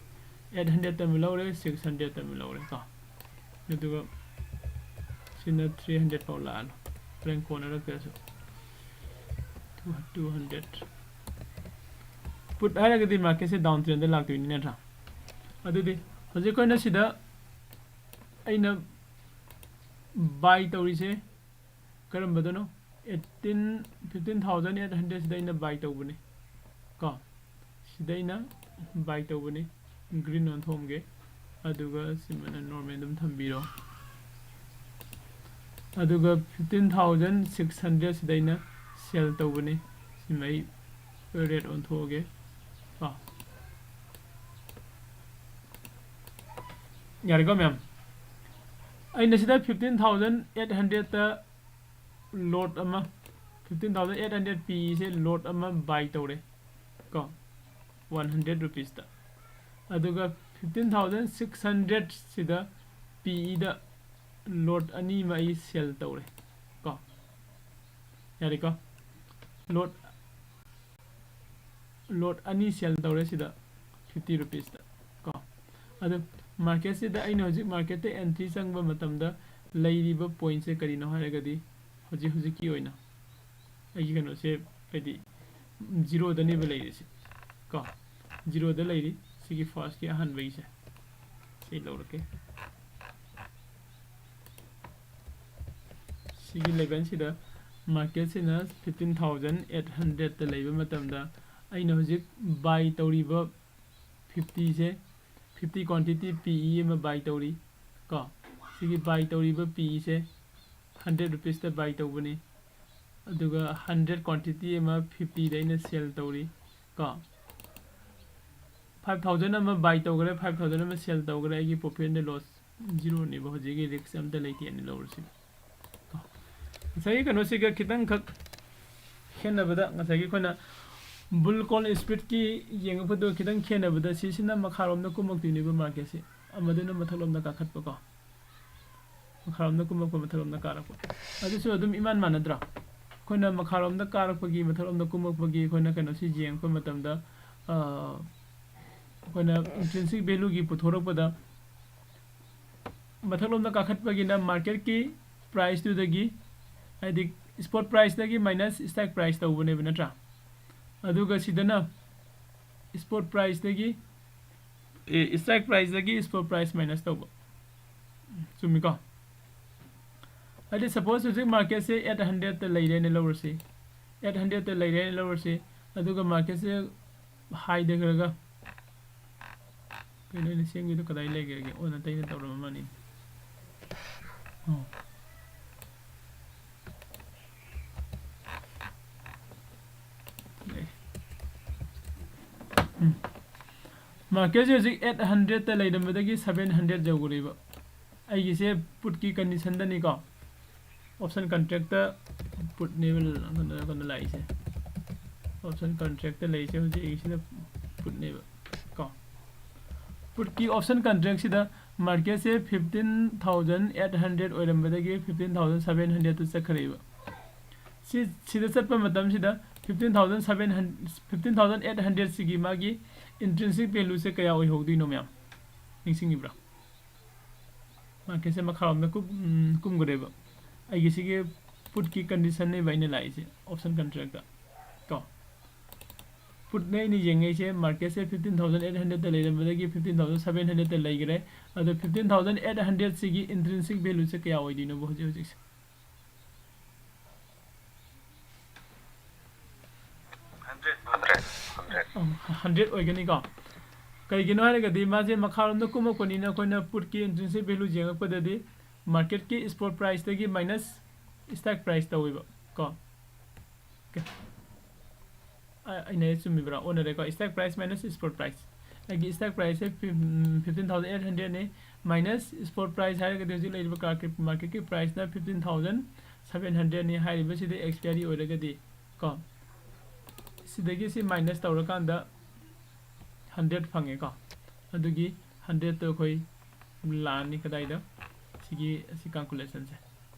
ꯑꯩꯠ ꯍꯟꯗ꯭ꯔꯦꯗ ꯑꯃ ꯂꯧꯔꯦ, ꯁꯤꯛꯁ ꯍꯟꯗ꯭ꯔꯦꯗ ꯑꯃ ꯂꯧꯔꯦ ꯀꯣ꯫ ꯑꯗꯨꯒ ꯁꯤꯅ ꯊ꯭ꯔꯤ ꯍꯟꯗ꯭ꯔꯦꯗ ꯐꯥꯎ ꯂꯥꯛꯑꯅꯤ, ꯍꯣꯔꯦꯟ ꯀꯣꯟꯅꯔꯛꯇ꯭ꯔꯁꯨ꯫ Two two hundred. ꯄꯨꯠ ꯍꯥꯏꯔꯒꯗꯤ ꯃꯥꯔꯀꯦꯠꯁꯦ ꯗꯥꯎꯟ ꯇ꯭ꯔꯦꯟꯗ ꯂꯥꯛꯇꯣꯏꯅꯤ ꯅꯠꯇ꯭ꯔꯥ? ꯑꯗꯨꯗꯤ ꯍꯧꯖꯤꯛ ꯑꯩꯈꯣꯏꯅ ꯁꯤꯗ ꯑꯩꯅ ꯕꯥꯏ ꯇꯧꯔꯤꯁꯦ ꯀꯔꯝꯕꯗꯅꯣ? ꯑꯩꯠꯇꯤꯟ, ꯐꯤꯐꯇꯤꯟ ꯊꯥꯎꯖꯟ ꯑꯩꯠ ꯍꯟꯗ꯭ꯔꯦꯗꯁꯤꯗ ꯑꯩꯅ ꯕꯥꯏ ꯇꯧꯕꯅꯤ ꯀꯣ꯫ ꯁꯤꯗ ꯑꯩꯅ ꯕꯥꯏ ꯇꯧꯕꯅꯤ, ꯒ꯭ꯔꯤꯟ ꯑꯣꯟꯊꯣꯛꯑꯝꯒꯦ꯫ ꯑꯗꯨꯒ ꯁꯤꯃꯅ ꯅꯣꯔꯃꯦꯜ ꯑꯗꯨꯝ ꯊꯝꯕꯤꯔꯣ꯫ ꯑꯗꯨꯒ ꯐꯤꯐꯇꯤꯟ ꯊꯥꯎꯖꯟ ꯁꯤꯛꯁ ꯍꯟꯗ꯭ꯔꯦꯗꯁꯤꯗ ꯑꯩꯅ ꯁꯦꯜ ꯇꯧꯕꯅꯤ꯫ ꯁꯤꯃ ꯑꯩ ꯔꯦꯠ ꯑꯣꯟꯊꯣꯛꯑꯒꯦ ꯀꯣ꯫ ꯌꯥꯔꯦꯀꯣ ꯃꯌꯥꯝ? ꯑꯩꯅ ꯁꯤꯗ ꯐꯤꯐꯇꯤꯟ ꯊꯥꯎꯖꯟ ꯑꯩꯠ ꯍꯟꯗ꯭ꯔꯦꯗꯇ ꯂꯣꯠ ꯑꯃ, ꯐꯤꯐꯇꯤꯟ ꯊꯥꯎꯖꯟ ꯑꯩꯠ ꯍꯟꯗ꯭ꯔꯦꯗ ꯄꯤꯁꯦ ꯂꯣꯠ ꯑꯃ ꯕꯥꯏ ꯇꯧꯔꯦ ꯀꯣ, ꯋꯥꯟ ꯍꯟꯗ꯭ꯔꯦꯗ ꯔꯨꯄꯤꯁꯇ꯫ ꯑꯗꯨꯒ ꯐꯤꯐꯇꯤꯟ ꯊꯥꯎꯖꯟ ꯁꯤꯛꯁ ꯍꯟꯗ꯭ꯔꯦꯗꯁꯤꯗ ꯄꯤꯏꯗ ꯂꯣꯠ ꯑꯅꯤ ꯑꯃ ꯑꯩ ꯁꯦꯜ ꯇꯧꯔꯦ ꯀꯣ꯫ ꯌꯥꯔꯦꯀꯣ? ꯂꯣꯠ, ꯂꯣꯠ ꯑꯅꯤ ꯁꯦꯜ ꯇꯧꯔꯦ ꯁꯤꯗ, ꯐꯤꯐꯇꯤ ꯔꯨꯄꯤꯁꯇ ꯀꯣ꯫ ꯑꯗꯨ ꯃꯥꯔꯀꯦꯠꯁꯤꯗ ꯑꯩꯅ ꯍꯧꯖꯤꯛ ꯃꯥꯔꯀꯦꯠꯇ ꯑꯦꯟꯇ꯭ꯔꯤ ꯆꯪꯕ ꯃꯇꯝꯗ ꯂꯩꯔꯤꯕ ꯄꯣꯏꯟꯠꯁꯦ ꯀꯔꯤꯅꯣ ꯍꯥꯏꯔꯒꯗꯤ, ꯍꯧꯖꯤꯛ ꯍꯧꯖꯤꯛꯀꯤ ꯑꯣꯏꯅ ꯑꯩꯒꯤ ꯀꯩꯅꯣꯁꯦ, ꯍꯥꯏꯗꯤ, ꯖꯤꯔꯣꯗꯅꯦꯕ ꯂꯩꯔꯤꯁꯦ ꯀꯣ꯫ ꯖꯤꯔꯣꯗ ꯂꯩꯔꯤ ꯁꯤꯒꯤ ꯐꯥꯔꯁꯀꯤ ꯑꯍꯥꯟꯕꯒꯤꯁꯦ꯫ ꯁꯤ ꯂꯧꯔꯛꯀꯦ꯫ ꯁꯤꯒꯤ ꯂꯦꯚꯦꯜꯁꯤꯗ ꯃꯥꯔꯀꯦꯠꯁꯤꯅ ꯐꯤꯐꯇꯤꯟ ꯊꯥꯎꯖꯟ ꯑꯩꯠ ꯍꯟꯗ꯭ꯔꯦꯗꯇ ꯂꯩꯕ ꯃꯇꯝꯗ, ꯑꯩꯅ ꯍꯧꯖꯤꯛ ꯕꯥꯏ ꯇꯧꯔꯤꯕ ꯐꯤꯐꯇꯤꯁꯦ, ꯐꯤꯐꯇꯤ ꯀ꯭ꯋꯥꯟꯇꯤꯇꯤ ꯄꯤꯏ ꯑꯃ ꯕꯥꯏ ꯇꯧꯔꯤ ꯀꯣ꯫ ꯁꯤꯒꯤ ꯕꯥꯏ ꯇꯧꯔꯤꯕ ꯄꯤꯏꯁꯦ ꯍꯟꯗ꯭ꯔꯦꯗ ꯔꯨꯄꯤꯁꯇ ꯕꯥꯏ ꯇꯧꯕꯅꯤ꯫ ꯑꯗꯨꯒ ꯍꯟꯗ꯭ꯔꯦꯗ ꯀ꯭ꯋꯥꯟꯇꯤꯇꯤ ꯑꯃ ꯐꯤꯐꯇꯤꯗ ꯑꯩꯅ ꯁꯦꯜ ꯇꯧꯔꯤ ꯀꯣ꯫ ꯐꯥꯏꯚ ꯊꯥꯎꯖꯟ ꯑꯃ ꯕꯥꯏ ꯇꯧꯈ꯭ꯔꯦ, ꯐꯥꯏꯚ ꯊꯥꯎꯖꯟ ꯑꯃ ꯁꯦꯜ ꯇꯧꯈ꯭ꯔꯦ, ꯑꯩꯒꯤ profit and loss ꯖꯤꯔꯣꯅꯦꯕ, ꯍꯧꯖꯤꯛꯀꯤ risk ꯑꯝꯇ ꯂꯩꯇꯦꯅ ꯂꯧꯔꯁꯤ꯫ ꯉꯁꯥꯏꯒꯤ ꯀꯩꯅꯣꯁꯤꯒ ꯈꯤꯇꯪꯈꯛ ꯈꯦꯠꯅꯕꯗ, ꯉꯁꯥꯏꯒꯤ ꯑꯩꯈꯣꯏꯅ bull call speedꯀꯤ ꯌꯦꯡꯉꯛꯄꯗꯣ ꯈꯤꯇꯪ ꯈꯦꯠꯅꯕꯗ, ꯁꯤꯁꯤꯅ ꯃꯈꯥꯔꯣꯝꯗ ꯀꯨꯝꯃꯛꯇꯣꯏꯅꯦꯕ marketꯁꯦ, ꯑꯃꯗꯨꯅ ꯃꯊꯛꯂꯣꯝꯗ ꯀꯥꯈꯠꯄꯀꯣ꯫ ꯃꯈꯥꯔꯣꯝꯗ ꯀꯨꯝꯃꯛꯄ, ꯃꯊꯛꯂꯣꯝꯗ ꯀꯥꯔꯛꯄ꯫ ꯑꯗꯨꯁꯨ ꯑꯗꯨꯝ ꯏꯃꯥꯟ ꯃꯥꯟꯅꯗ꯭ꯔꯥ? ꯑꯩꯈꯣꯏꯅ ꯃꯈꯥꯔꯣꯝꯗ ꯀꯥꯔꯛꯄꯒꯤ, ꯃꯊꯛꯂꯣꯝꯗ ꯀꯨꯝꯃꯛꯄꯒꯤ ꯑꯩꯈꯣꯏꯅ ꯀꯩꯅꯣꯁꯤ ꯌꯦꯡꯉꯛꯄ ꯃꯇꯝꯗ, ꯑ, ꯑꯩꯈꯣꯏꯅ intrinsic value ꯒꯤ ꯄꯨꯊꯣꯔꯛꯄꯗ ꯃꯊꯛꯂꯣꯝꯗ ꯀꯥꯈꯠꯄꯒꯤꯅ market ꯀꯤ price ꯇꯨꯗꯒꯤ, ꯍꯥꯏꯗꯤ spot price ꯇꯒꯤ minus strike price ꯇꯧꯕꯅꯦꯕ, ꯅꯠꯇ꯭ꯔꯥ? ꯑꯗꯨꯒ ꯁꯤꯗꯅ spot price ꯇꯒꯤ, ꯑꯦ, strike price ꯇꯒꯤ spot price minus ꯇꯧꯕ꯫ ꯆꯨꯝꯃꯤꯀꯣ? ꯍꯥꯏꯗꯤ suppose ꯍꯧꯖꯤꯛ market ꯁꯦ eight hundred ꯇ ꯂꯩꯔꯦꯅ ꯂꯧꯔꯁꯤ, eight hundred ꯇ ꯂꯩꯔꯦꯅ ꯂꯧꯔꯁꯤ, ꯑꯗꯨꯒ market ꯁꯦ high ꯗ ꯈꯔꯒ ꯀꯩꯅꯣ ꯑꯩꯅ ꯁꯦꯝꯈꯤꯗꯣ ꯀꯗꯥꯏ ꯂꯩꯈ꯭ꯔꯒꯦ? ꯑꯣꯟꯅ ꯇꯩꯅ ꯇꯧꯔꯝꯃꯅꯤ꯫ ꯑꯣ꯫ ꯂꯩ꯫ ꯎꯝ꯫ Market ꯁꯦ ꯍꯧꯖꯤꯛ eight hundred ꯇ ꯂꯩꯔꯝꯕꯗꯒꯤ seven hundred ꯌꯧꯈ꯭ꯔꯦꯕ꯫ ꯑꯩꯒꯤꯁꯦ put ꯀꯤ condition ꯗꯅꯤꯀꯣ꯫ Option contract ꯇ put ꯅꯦꯕ ꯀꯩꯅꯣ, ꯀꯩꯅꯣ ꯂꯥꯛꯏꯁꯦ꯫ Option contract ꯇ ꯂꯩꯔꯤꯁꯦ ꯍꯧꯖꯤꯛ ꯑꯩꯒꯤꯁꯤꯅ put ꯅꯦꯕ ꯀꯣ꯫ Put ꯀꯤ option contract ꯁꯤꯗ market ꯁꯦ fifteen thousand eight hundred ꯑꯣꯏꯔꯝꯕꯗꯒꯤ fifteen thousand seven hundred ꯇ ꯆꯠꯈ꯭ꯔꯦꯕ꯫ ꯁꯤ, ꯁꯤꯗ ꯆꯠꯄ ꯃꯇꯝꯁꯤꯗ fifteen thousand seven hundred, fifteen thousand eight hundred ꯁꯤꯒꯤ ꯃꯥꯒꯤ intrinsic value ꯁꯦ ꯀꯌꯥ ꯑꯣꯏꯍꯧꯗꯣꯏꯅꯣ ꯃꯌꯥꯝ? ꯅꯤꯡꯁꯤꯡꯉꯤꯕ꯭ꯔꯥ? Market ꯁꯦ ꯃꯈꯥꯔꯣꯝꯗ ꯀꯨꯝ-, ꯎꯝ, ꯀꯨꯝꯈ꯭ꯔꯦꯕ꯫ ꯑꯩꯒꯤ ꯁꯤꯒꯤ put ꯀꯤ condition ꯅꯦꯕ ꯑꯩꯅ ꯂꯥꯛꯏꯁꯦ, option contract ꯇ ꯀꯣ꯫ Put ꯅꯦ ꯑꯩꯅ ꯌꯦꯡꯉꯛꯏꯁꯦ, market ꯁꯦ fifteen thousand eight hundred ꯇ ꯂꯩꯔꯝꯕꯗꯒꯤ fifteen thousand seven hundred ꯇ ꯂꯩꯈ꯭ꯔꯦ꯫ ꯑꯗꯣ fifteen thousand eight hundred ꯁꯤꯒꯤ intrinsic value ꯁꯦ ꯀꯌꯥ ꯑꯣꯏꯗꯣꯏꯅꯣꯕ ꯍꯧꯖꯤꯛ ꯍꯧꯖꯤꯛꯁꯦ? Hundred, hundred, hundred꯫ ꯑꯣ, hundred ꯑꯣꯏꯒꯅꯤꯀꯣ꯫ ꯀꯩꯒꯤꯅꯣ ꯍꯥꯏꯔꯒꯗꯤ ꯃꯥꯁꯦ ꯃꯈꯥꯔꯣꯝꯗ ꯀꯨꯝꯃꯛꯄꯅꯤꯅ ꯑꯩꯈꯣꯏꯅ put ꯀꯤ intrinsic value ꯌꯦꯡꯉꯛꯄꯗꯗꯤ market ꯀꯤ spot price ꯇꯒꯤ minus strike price ꯇꯧꯋꯦꯕ ꯀꯣ꯫ Okay꯫ ꯑ-, ꯑꯩꯅ ꯍꯥꯏ ꯆꯨꯝꯃꯤꯕ꯭ꯔꯥ? ꯑꯣꯟꯅꯔꯦꯀꯣ꯫ Strike price minus spot price꯫ ꯑꯩꯒꯤ strike price ꯁꯦ ꯐꯤꯐ-, ꯎꯝ, fifteen thousand eight hundred ꯅꯤ, minus spot price ꯍꯥꯏꯔꯒꯗꯤ ꯍꯧꯖꯤꯛ ꯂꯩꯔꯤꯕ ꯀꯥꯔꯀꯦꯠ-, market ꯀꯤ price ꯅ fifteen thousand seven hundred ꯅꯤ꯫ ꯍꯥꯏꯔꯤꯕꯁꯤꯗꯤ expiry ꯑꯣꯏꯔꯒꯗꯤ ꯀꯣ, ꯁꯤꯗꯒꯤ ꯁꯤ minus ꯇꯧꯔꯀꯥꯟꯗ hundred ꯐꯪꯉꯦꯀꯣ꯫ ꯑꯗꯨꯒꯤ hundred ꯇꯣ ꯑꯩꯈꯣꯏ ꯂꯥꯛꯑꯅꯤ ꯀꯗꯥꯏꯗ? ꯁꯤꯒꯤ, ꯑꯁꯤ calculation ꯁꯦ꯫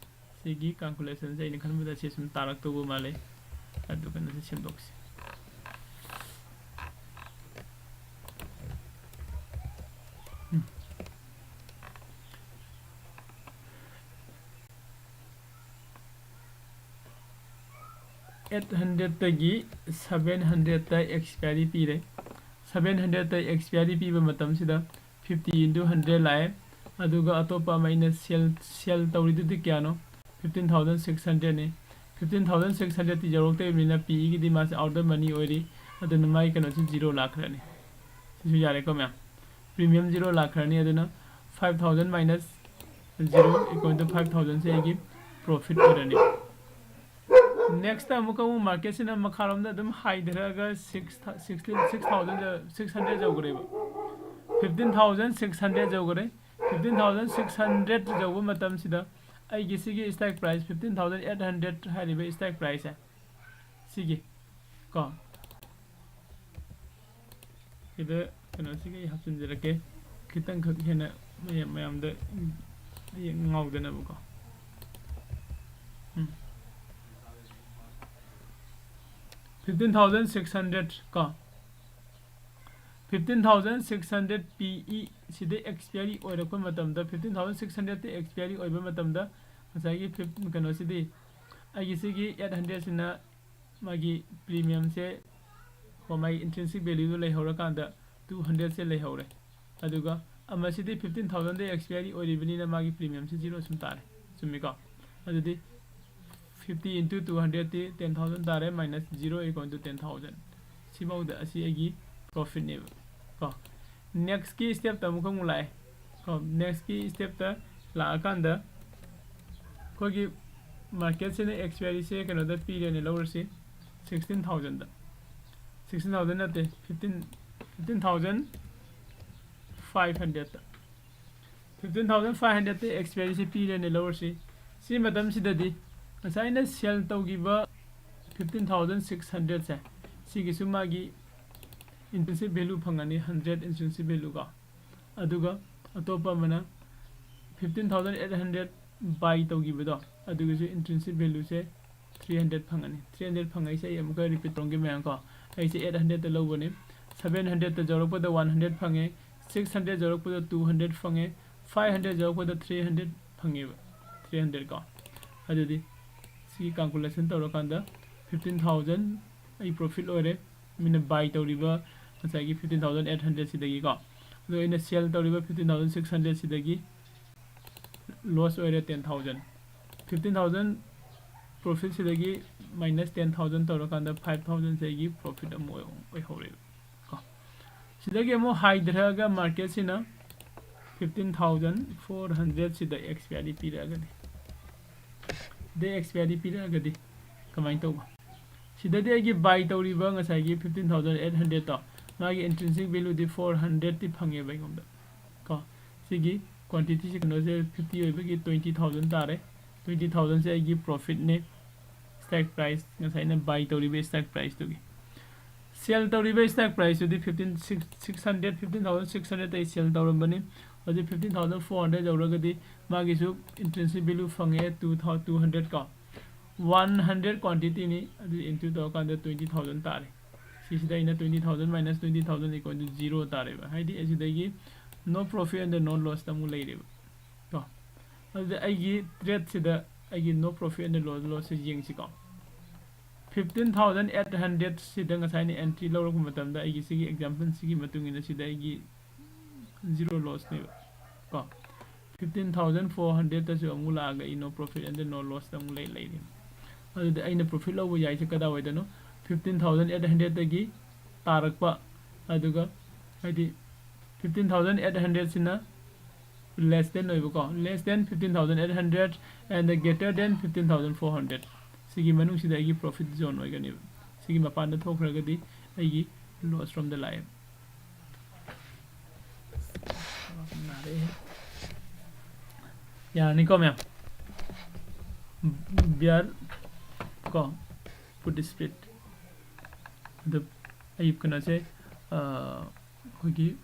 ꯁꯤꯒꯤ calculation ꯁꯦ ꯑꯩꯅ ꯈꯟꯕꯗ ꯁꯤ ꯁꯨꯝ ꯇꯥꯔꯛꯇꯧꯕ ꯃꯥꯜꯂꯦ꯫ ꯑꯗꯨꯒ ꯁꯤ ꯁꯦꯝꯗꯣꯛꯁꯤ꯫ ꯑꯩꯠ ꯍꯟꯗ꯭ꯔꯦꯗꯇꯒꯤ ꯁꯕꯦꯟ ꯍꯟꯗ꯭ꯔꯦꯗꯇ ꯑꯦꯛꯁꯄꯤꯌꯥꯔꯤ ꯄꯤꯔꯦ꯫ ꯁꯕꯦꯟ ꯍꯟꯗ꯭ꯔꯦꯗꯇ ꯑꯦꯛꯁꯄꯤꯌꯥꯔꯤ ꯄꯤꯕ ꯃꯇꯝꯁꯤꯗ ꯐꯤꯐꯇꯤ ꯏꯟꯇꯨ ꯍꯟꯗ꯭ꯔꯦꯗ ꯂꯥꯛꯑꯦ꯫ ꯑꯗꯨꯒ ꯑꯇꯣꯞꯄ ꯑꯃ ꯑꯩꯅ ꯁꯦꯜ ꯁꯦꯜ ꯇꯧꯔꯤꯗꯨꯗꯤ ꯀꯌꯥꯅꯣ? ꯐꯤꯐꯇꯤꯟ ꯊꯥꯎꯖꯟ ꯁꯤꯛꯁ ꯍꯟꯗ꯭ꯔꯦꯗꯅꯤ꯫ ꯐꯤꯐꯇꯤꯟ ꯊꯥꯎꯖꯟ ꯁꯤꯛꯁ ꯍꯟꯗ꯭ꯔꯦꯗꯇꯤ ꯌꯧꯔꯛꯇꯕꯅꯤꯅ ꯄꯤꯒꯤꯗꯤ ꯃꯥꯁꯦ ꯑꯥꯎꯠ ꯑꯣꯐ ꯃꯅꯤ ꯑꯣꯏꯔꯤ꯫ ꯑꯗꯨꯅ ꯃꯥꯒꯤ ꯀꯩꯅꯣꯁꯤ ꯖꯤꯔꯣ ꯂꯥꯛꯈ꯭ꯔꯅꯤ꯫ ꯁꯤꯁꯨ ꯌꯥꯔꯦꯀꯣ ꯃꯌꯥꯝ? ꯄ꯭ꯔꯤꯃꯤꯌꯝ ꯖꯤꯔꯣ ꯂꯥꯛꯈ꯭ꯔꯅꯤ꯫ ꯑꯗꯨꯅ five thousand minus zero equal to five thousandꯁꯦ ꯑꯩꯒꯤ ꯄ꯭ꯔꯣꯐꯤꯠ ꯑꯣꯏꯔꯅꯤ꯫ ꯅꯦꯛꯁꯇ ꯑꯃꯨꯛꯀ ꯑꯃꯨꯛ ꯃꯥꯔꯀꯦꯠꯁꯤꯅ ꯃꯈꯥꯔꯣꯝꯗ ꯑꯗꯨꯝ ꯍꯥꯏꯊꯔꯒ six sixteen six thousand six hundred ꯌꯧꯈ꯭ꯔꯦꯕ꯫ ꯐꯤꯐꯇꯤꯟ ꯊꯥꯎꯖꯟ ꯁꯤꯛꯁ ꯍꯟꯗ꯭ꯔꯦꯗ ꯌꯧꯈ꯭ꯔꯦ꯫ ꯐꯤꯐꯇꯤꯟ ꯊꯥꯎꯖꯟ ꯁꯤꯛꯁ ꯍꯟꯗ꯭ꯔꯦꯗ ꯌꯧꯕ ꯃꯇꯝꯁꯤꯗ ꯑꯩꯒꯤ ꯁꯤꯒꯤ strike price, fifteen thousand eight hundred ꯍꯥꯏꯔꯤꯕ ꯏꯁꯇ꯭ꯔꯥꯏꯛ ꯄ꯭ꯔꯥꯏꯁꯁꯦ, ꯁꯤꯒꯤ ꯀꯣ, ꯁꯤꯗ ꯀꯩꯅꯣꯁꯤꯒ ꯑꯩ ꯍꯥꯞꯆꯤꯟꯖꯔꯛꯀꯦ, ꯈꯤꯇꯪꯈꯛ ꯍꯦꯟꯅ ꯃꯌꯥꯝ, ꯃꯌꯥꯝꯗ ꯃꯌꯦꯛ ꯉꯥꯎꯗꯅꯕꯀꯣ꯫ ꯎꯝ꯫ ꯐꯤꯐꯇꯤꯟ ꯊꯥꯎꯖꯟ ꯁꯤꯛꯁ ꯍꯟꯗ꯭ꯔꯦꯗ ꯀꯣ, ꯐꯤꯐꯇꯤꯟ ꯊꯥꯎꯖꯟ ꯁꯤꯛꯁ ꯍꯟꯗ꯭ꯔꯦꯗ ꯄꯤ ꯏ ꯁꯤꯗ ꯑꯦꯛꯁꯄꯤꯌꯥꯔꯤ ꯑꯣꯏꯔꯛꯄ ꯃꯇꯝꯗ, ꯐꯤꯐꯇꯤꯟ ꯊꯥꯎꯖꯟ ꯁꯤꯛꯁ ꯍꯟꯗ꯭ꯔꯦꯗꯇ ꯑꯦꯛꯁꯄꯤꯌꯥꯔꯤ ꯑꯣꯏꯕ ꯃꯇꯝꯗ, ꯉꯁꯥꯏꯒꯤ ꯐꯤꯐ-, ꯀꯩꯅꯣꯁꯤꯗꯤ, ꯑꯩꯒꯤ ꯁꯤꯒꯤ ꯑꯩꯠ ꯍꯟꯗ꯭ꯔꯦꯗꯁꯤꯅ ꯃꯥꯒꯤ ꯄ꯭ꯔꯤꯃꯤꯌꯝꯁꯦ, ꯀꯣ, ꯃꯥꯒꯤ ꯏꯟꯇ꯭ꯔꯤꯟꯁꯤꯛ ꯚꯦꯂ꯭ꯌꯨꯗꯣ ꯂꯩꯍꯧꯔꯀꯥꯟꯗ ꯇꯨ ꯍꯟꯗ꯭ꯔꯦꯗꯁꯦ ꯂꯩꯍꯧꯔꯦ꯫ ꯑꯗꯨꯒ ꯑꯃꯁꯤꯗꯤ ꯐꯤꯐꯇꯤꯟ ꯊꯥꯎꯖꯟꯗ ꯑꯦꯛꯁꯄꯤꯌꯥꯔꯤ ꯑꯣꯏꯔꯤꯕꯅꯤꯅ ꯃꯥꯒꯤ ꯄ꯭ꯔꯤꯃꯤꯌꯝꯁꯤ ꯖꯤꯔꯣ ꯁꯨꯝ ꯇꯥꯔꯦ꯫ ꯆꯨꯝꯃꯤꯀꯣ? ꯑꯗꯨꯗꯤ fifty into two hundredꯇꯤ ten thousand ꯇꯥꯔꯦ, minus zero equal to ten thousand꯫ ꯁꯤꯐꯥꯎꯗ ꯑꯁꯤ ꯑꯩꯒꯤ ꯄ꯭ꯔꯣꯐꯤꯠꯅꯦꯕ ꯀꯣ꯫ ꯅꯦꯛꯁꯀꯤ ꯁ꯭ꯇꯦꯞꯇ ꯑꯃꯨꯛꯀ ꯑꯃꯨꯛ ꯂꯥꯛꯑꯦ ꯀꯣ꯫ ꯅꯦꯛꯁꯀꯤ ꯁ꯭ꯇꯦꯞꯇ ꯂꯥꯛꯑꯀꯥꯟꯗ ꯑꯩꯈꯣꯏꯒꯤ ꯃꯥꯔꯀꯦꯠꯁꯤꯅ ꯑꯦꯛꯁꯄꯤꯌꯥꯔꯤꯁꯦ ꯀꯩꯅꯣꯗ ꯄꯤꯔꯦꯅꯦ, ꯂꯧꯔꯁꯤ ꯁꯤꯛꯁꯇꯤꯟ ꯊꯥꯎꯖꯟꯗ꯫ ꯁꯤꯛꯁꯇꯤꯟ ꯊꯥꯎꯖꯟ ꯅꯠꯇꯦ, ꯐꯤꯐꯇꯤꯟ, ꯐꯤꯐꯇꯤꯟ ꯊꯥꯎꯖꯟ ꯐꯥꯏꯚ ꯍꯟꯗ꯭ꯔꯦꯗꯇ꯫ ꯐꯤꯐꯇꯤꯟ ꯊꯥꯎꯖꯟ ꯐꯥꯏꯚ ꯍꯟꯗ꯭ꯔꯦꯗꯇ ꯑꯦꯛꯁꯄꯤꯌꯥꯔꯤꯁꯤ ꯄꯤꯔꯦꯅꯦ, ꯂꯧꯔꯁꯤ꯫ ꯁꯤ ꯃꯇꯝꯁꯤꯗꯗꯤ ꯉꯁꯥꯏ ꯑꯩꯅ ꯁꯦꯜ ꯇꯧꯈꯤꯕ ꯐꯤꯐꯇꯤꯟ ꯊꯥꯎꯖꯟ ꯁꯤꯛꯁ ꯍꯟꯗ꯭ꯔꯦꯗꯁꯦ, ꯁꯤꯒꯤꯁꯨ ꯃꯥꯒꯤ ꯏꯟꯇ꯭ꯔꯤꯟꯁꯤꯛ ꯚꯦꯂ꯭ꯌꯨ ꯐꯪꯉꯅꯤ, ꯍꯟꯗ꯭ꯔꯦꯗ ꯏꯟꯇ꯭ꯔꯤꯟꯁꯤꯛ ꯚꯦꯂ꯭ꯌꯨ ꯀꯣ꯫ ꯑꯗꯨꯒ ꯑꯇꯣꯞꯄ ꯑꯃꯅ ꯐꯤꯐꯇꯤꯟ ꯊꯥꯎꯖꯟ ꯑꯩꯠ ꯍꯟꯗ꯭ꯔꯦꯗ ꯕꯥꯏ ꯇꯧꯈꯤꯕꯗꯣ, ꯑꯗꯨꯒꯤꯁꯨ ꯏꯟꯇ꯭ꯔꯤꯟꯁꯤꯛ ꯚꯦꯂ꯭ꯌꯨꯁꯦ ꯊ꯭ꯔꯤ ꯍꯟꯗ꯭ꯔꯦꯗ ꯐꯪꯉꯅꯤ꯫ ꯊ꯭ꯔꯤ ꯍꯟꯗ꯭ꯔꯦꯗ ꯐꯪꯉꯛꯏꯁꯦ ꯑꯩ ꯑꯃꯨꯛꯀ ꯔꯤꯄꯤꯠ ꯇꯧꯔꯝꯒꯦ ꯃꯌꯥꯝ ꯀꯣ꯫ ꯑꯩꯁꯦ ꯑꯩꯠ ꯍꯟꯗ꯭ꯔꯦꯗꯇ ꯂꯧꯕꯅꯤ, ꯁꯕꯦꯟ ꯍꯟꯗ꯭ꯔꯦꯗꯇ ꯌꯧꯔꯛꯄꯗ ꯋꯥꯟ ꯍꯟꯗ꯭ꯔꯦꯗ ꯐꯪꯉꯦ, ꯁꯤꯛꯁ ꯍꯟꯗ꯭ꯔꯦꯗ ꯌꯧꯔꯛꯄꯗ ꯇꯨ ꯍꯟꯗ꯭ꯔꯦꯗ ꯐꯪꯉꯦ, ꯐꯥꯏꯚ ꯍꯟꯗ꯭ꯔꯦꯗ ꯌꯧꯔꯛꯄꯗ ꯊ꯭ꯔꯤ ꯍꯟꯗ꯭ꯔꯦꯗ ꯐꯪꯉꯦꯕ, ꯊ꯭ꯔꯤ ꯍꯟꯗ꯭ꯔꯦꯗ ꯀꯣ꯫ ꯑꯗꯨꯗꯤ ꯁꯤꯒꯤ ꯀꯥꯜꯀꯨꯂꯦꯁꯟ ꯇꯧꯔꯀꯥꯟꯗ ꯐꯤꯐꯇꯤꯟ ꯊꯥꯎꯖꯟ ꯑꯩ ꯄ꯭ꯔꯣꯐꯤꯠ ꯑꯣꯏꯔꯦ꯫ ꯃꯤꯅ ꯕꯥꯏ ꯇꯧꯔꯤꯕ ꯉꯁꯥꯏꯒꯤ ꯐꯤꯐꯇꯤꯟ ꯊꯥꯎꯖꯟ ꯑꯩꯠ ꯍꯟꯗ꯭ꯔꯦꯠ ꯁꯤꯗꯒꯤꯀꯣ, ꯑꯗꯣ ꯑꯩꯅ ꯁꯦꯜ ꯇꯧꯔꯤꯕ ꯐꯤꯐꯇꯤꯟ ꯊꯥꯎꯖꯟ ꯁꯤꯛꯁ ꯍꯟꯗ꯭ꯔꯦꯠ ꯁꯤꯗꯒꯤ ꯂꯣꯁ ꯑꯣꯏꯔꯦ ꯇꯦꯟ ꯊꯥꯎꯖꯟ꯫ ꯐꯤꯐꯇꯤꯟ ꯊꯥꯎꯖꯟ ꯄ꯭ꯔꯣꯐꯤꯠꯁꯤꯗꯒꯤ ꯃꯥꯏꯅꯁ ꯇꯦꯟ ꯊꯥꯎꯖꯟ ꯇꯧꯔꯀꯥꯟꯗ ꯐꯥꯏꯚ ꯊꯥꯎꯖꯟꯁꯦ ꯑꯩꯒꯤ ꯄ꯭ꯔꯣꯐꯤꯠ ꯑꯃꯨꯛ ꯑꯣꯏ-, ꯑꯣꯏꯍꯧꯔꯦꯕ ꯀꯣ꯫ ꯁꯤꯗꯒꯤ ꯑꯃꯨꯛ ꯍꯥꯏꯊꯔꯛꯑꯒ ꯃꯥꯔꯀꯦꯠꯁꯤꯅ ꯐꯤꯐꯇꯤꯟ ꯊꯥꯎꯖꯟ ꯐꯣꯔ ꯍꯟꯗ꯭ꯔꯦꯠꯁꯤꯗ ꯑꯦꯛꯁꯄꯤꯌꯥꯔꯤ ꯄꯤꯔꯛꯑꯒꯗꯤ, ꯗꯦ ꯑꯦꯛꯁꯄꯤꯌꯥꯔꯤ ꯄꯤꯔꯛꯑꯒꯗꯤ ꯀꯃꯥꯏꯅ ꯇꯧꯕ? ꯁꯤꯗꯗꯤ ꯑꯩꯒꯤ ꯕꯥꯏ ꯇꯧꯔꯤꯕ ꯉꯁꯥꯏꯒꯤ ꯐꯤꯐꯇꯤꯟ ꯊꯥꯎꯖꯟ ꯑꯩꯠ ꯍꯟꯗ꯭ꯔꯦꯠꯇꯣ, ꯃꯥꯒꯤ ꯏꯟꯇ꯭ꯔꯤꯟꯁꯤꯛ ꯚꯦꯂꯨꯗꯤ ꯐꯣꯔ ꯍꯟꯗ꯭ꯔꯦꯠꯇꯤ ꯐꯪꯉꯦꯕ ꯑꯩꯉꯣꯟꯗ ꯀꯣ꯫ ꯁꯤꯒꯤ ꯀ꯭ꯋꯥꯟꯇꯤꯇꯤꯁꯤ ꯀꯩꯅꯣꯁꯦ ꯐꯤꯐꯇꯤ ꯑꯣꯏꯕꯒꯤ ꯇ꯭ꯋꯦꯟꯇꯤ ꯊꯥꯎꯖꯟ ꯇꯥꯔꯦ꯫ ꯇ꯭ꯋꯦꯟꯇꯤ ꯊꯥꯎꯖꯟꯁꯦ ꯑꯩꯒꯤ ꯄ꯭ꯔꯣꯐꯤꯠꯅꯦ, ꯁ꯭ꯇꯥꯏꯛ ꯄ꯭ꯔꯥꯏꯁ, ꯉꯁꯥꯏ ꯑꯩꯅ ꯕꯥꯏ ꯇꯧꯔꯤꯕ ꯁ꯭ꯇꯥꯏꯛ ꯄ꯭ꯔꯥꯏꯁꯇꯨꯒꯤ꯫ ꯁꯦꯜ ꯇꯧꯔꯤꯕ ꯁ꯭ꯇꯥꯏꯛ ꯄ꯭ꯔꯥꯏꯁꯇꯨꯗꯤ fifteen, six, six hundred, fifteen thousand six ꯍꯟꯗ꯭ꯔꯦꯠꯇ ꯑꯩ ꯁꯦꯜ ꯇꯧꯔꯝꯕꯅꯤ꯫ ꯍꯧꯖꯤꯛ ꯐꯤꯐꯇꯤꯟ ꯊꯥꯎꯖꯟ ꯐꯣꯔ ꯍꯟꯗ꯭ꯔꯦꯠ ꯌꯧꯔꯒꯗꯤ ꯃꯥꯒꯤꯁꯨ ꯏꯟꯇ꯭ꯔꯤꯟꯁꯤꯛ ꯚꯦꯂꯨ ꯐꯪꯉꯦ, ꯇꯨ ꯊꯥꯎ-, ꯇꯨ ꯍꯟꯗ꯭ꯔꯦꯠ ꯀꯣ꯫ ꯋꯥꯟ ꯍꯟꯗ꯭ꯔꯦꯠ ꯀ꯭ꯋꯥꯟꯇꯤꯇꯤꯅꯤ, ꯑꯗꯨ ꯏꯟꯇꯨ ꯇꯧꯔꯀꯥꯟꯗ ꯇ꯭ꯋꯦꯟꯇꯤ ꯊꯥꯎꯖꯟ ꯇꯥꯔꯦ꯫ ꯁꯤꯁꯤꯗ ꯑꯩꯅ twenty thousand minus twenty thousand equal to zero ꯇꯥꯔꯦꯕ, ꯍꯥꯏꯗꯤ ꯑꯁꯤꯗꯒꯤ no profit and no loss ꯇ ꯑꯃꯨꯛ ꯂꯩꯔꯦꯕ ꯀꯣ꯫ ꯑꯗꯨꯗ ꯑꯩꯒꯤ ꯇ꯭ꯔꯦꯠꯁꯤꯗ ꯑꯩꯒꯤ no profit and no loss ꯁꯦ ꯌꯦꯡꯁꯤꯀꯣ꯫ ꯐꯤꯐꯇꯤꯟ ꯊꯥꯎꯖꯟ ꯑꯩꯠ ꯍꯟꯗ꯭ꯔꯦꯠ ꯁꯤꯗ ꯉꯁꯥꯏꯅ ꯑꯦꯟꯇ꯭ꯔꯤ ꯂꯧꯔꯛꯄ ꯃꯇꯝꯗ ꯑꯩꯒꯤ ꯁꯤꯒꯤ ꯑꯦꯛꯖꯥꯝꯄꯜꯁꯤꯒꯤ ꯃꯇꯨꯡ ꯏꯟꯅ ꯁꯤꯗ ꯑꯩꯒꯤ ꯖꯤꯔꯣ ꯂꯣꯁꯅꯦꯕ ꯀꯣ꯫ ꯐꯤꯐꯇꯤꯟ ꯊꯥꯎꯖꯟ ꯐꯣꯔ ꯍꯟꯗ꯭ꯔꯦꯠꯇꯁꯨ ꯑꯃꯨꯛ ꯂꯥꯛꯑꯒ ꯑꯩ no profit and no loss ꯇ ꯑꯃꯨꯛ ꯂꯩ, ꯂꯩꯔꯦ꯫ ꯑꯗꯨꯗꯤ ꯑꯩꯅ ꯄ꯭ꯔꯣꯐꯤꯠ ꯂꯧꯕ ꯌꯥꯏꯁꯦ ꯀꯗꯥꯏꯋꯥꯏꯗꯅꯣ? ꯐꯤꯐꯇꯤꯟ ꯊꯥꯎꯖꯟ ꯑꯩꯠ ꯍꯟꯗ꯭ꯔꯦꯠꯇꯒꯤ ꯇꯥꯔꯛꯄ, ꯑꯗꯨꯒ ꯍꯥꯏꯗꯤ ꯐꯤꯐꯇꯤꯟ ꯊꯥꯎꯖꯟ ꯑꯩꯠ ꯍꯟꯗ꯭ꯔꯦꯠꯁꯤꯅ less than ꯑꯣꯏꯕꯀꯣ, less than fifteen thousand eight hundred and greater than fifteen thousand four hundred, ꯁꯤꯒꯤ ꯃꯅꯨꯡꯁꯤꯗ ꯑꯩꯒꯤ ꯄ꯭ꯔꯣꯐꯤꯠ ꯖꯣꯟ ꯑꯣꯏꯒꯅꯦꯕ꯫ ꯁꯤꯒꯤ ꯃꯄꯥꯟꯗ ꯊꯣꯛꯈ꯭ꯔꯒꯗꯤ ꯑꯩꯒꯤ ꯂꯣꯁ ꯔꯣꯝꯗ ꯂꯥꯛꯑꯦ꯫ ꯌꯥꯔꯅꯤꯀꯣ ꯃꯌꯥꯝ? ꯕꯤꯌꯥꯔ ꯀꯣ, put spread꯫ ꯑꯗꯨ ꯑꯩ ꯀꯩꯅꯣꯁꯦ, ꯑ, ꯑꯩꯈꯣꯏꯒꯤ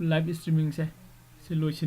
ꯂꯥꯏꯚ ꯁ꯭ꯇ꯭ꯔꯤꯃꯤꯡꯁꯦ ꯁꯤ ꯂꯣꯏꯁꯤꯟ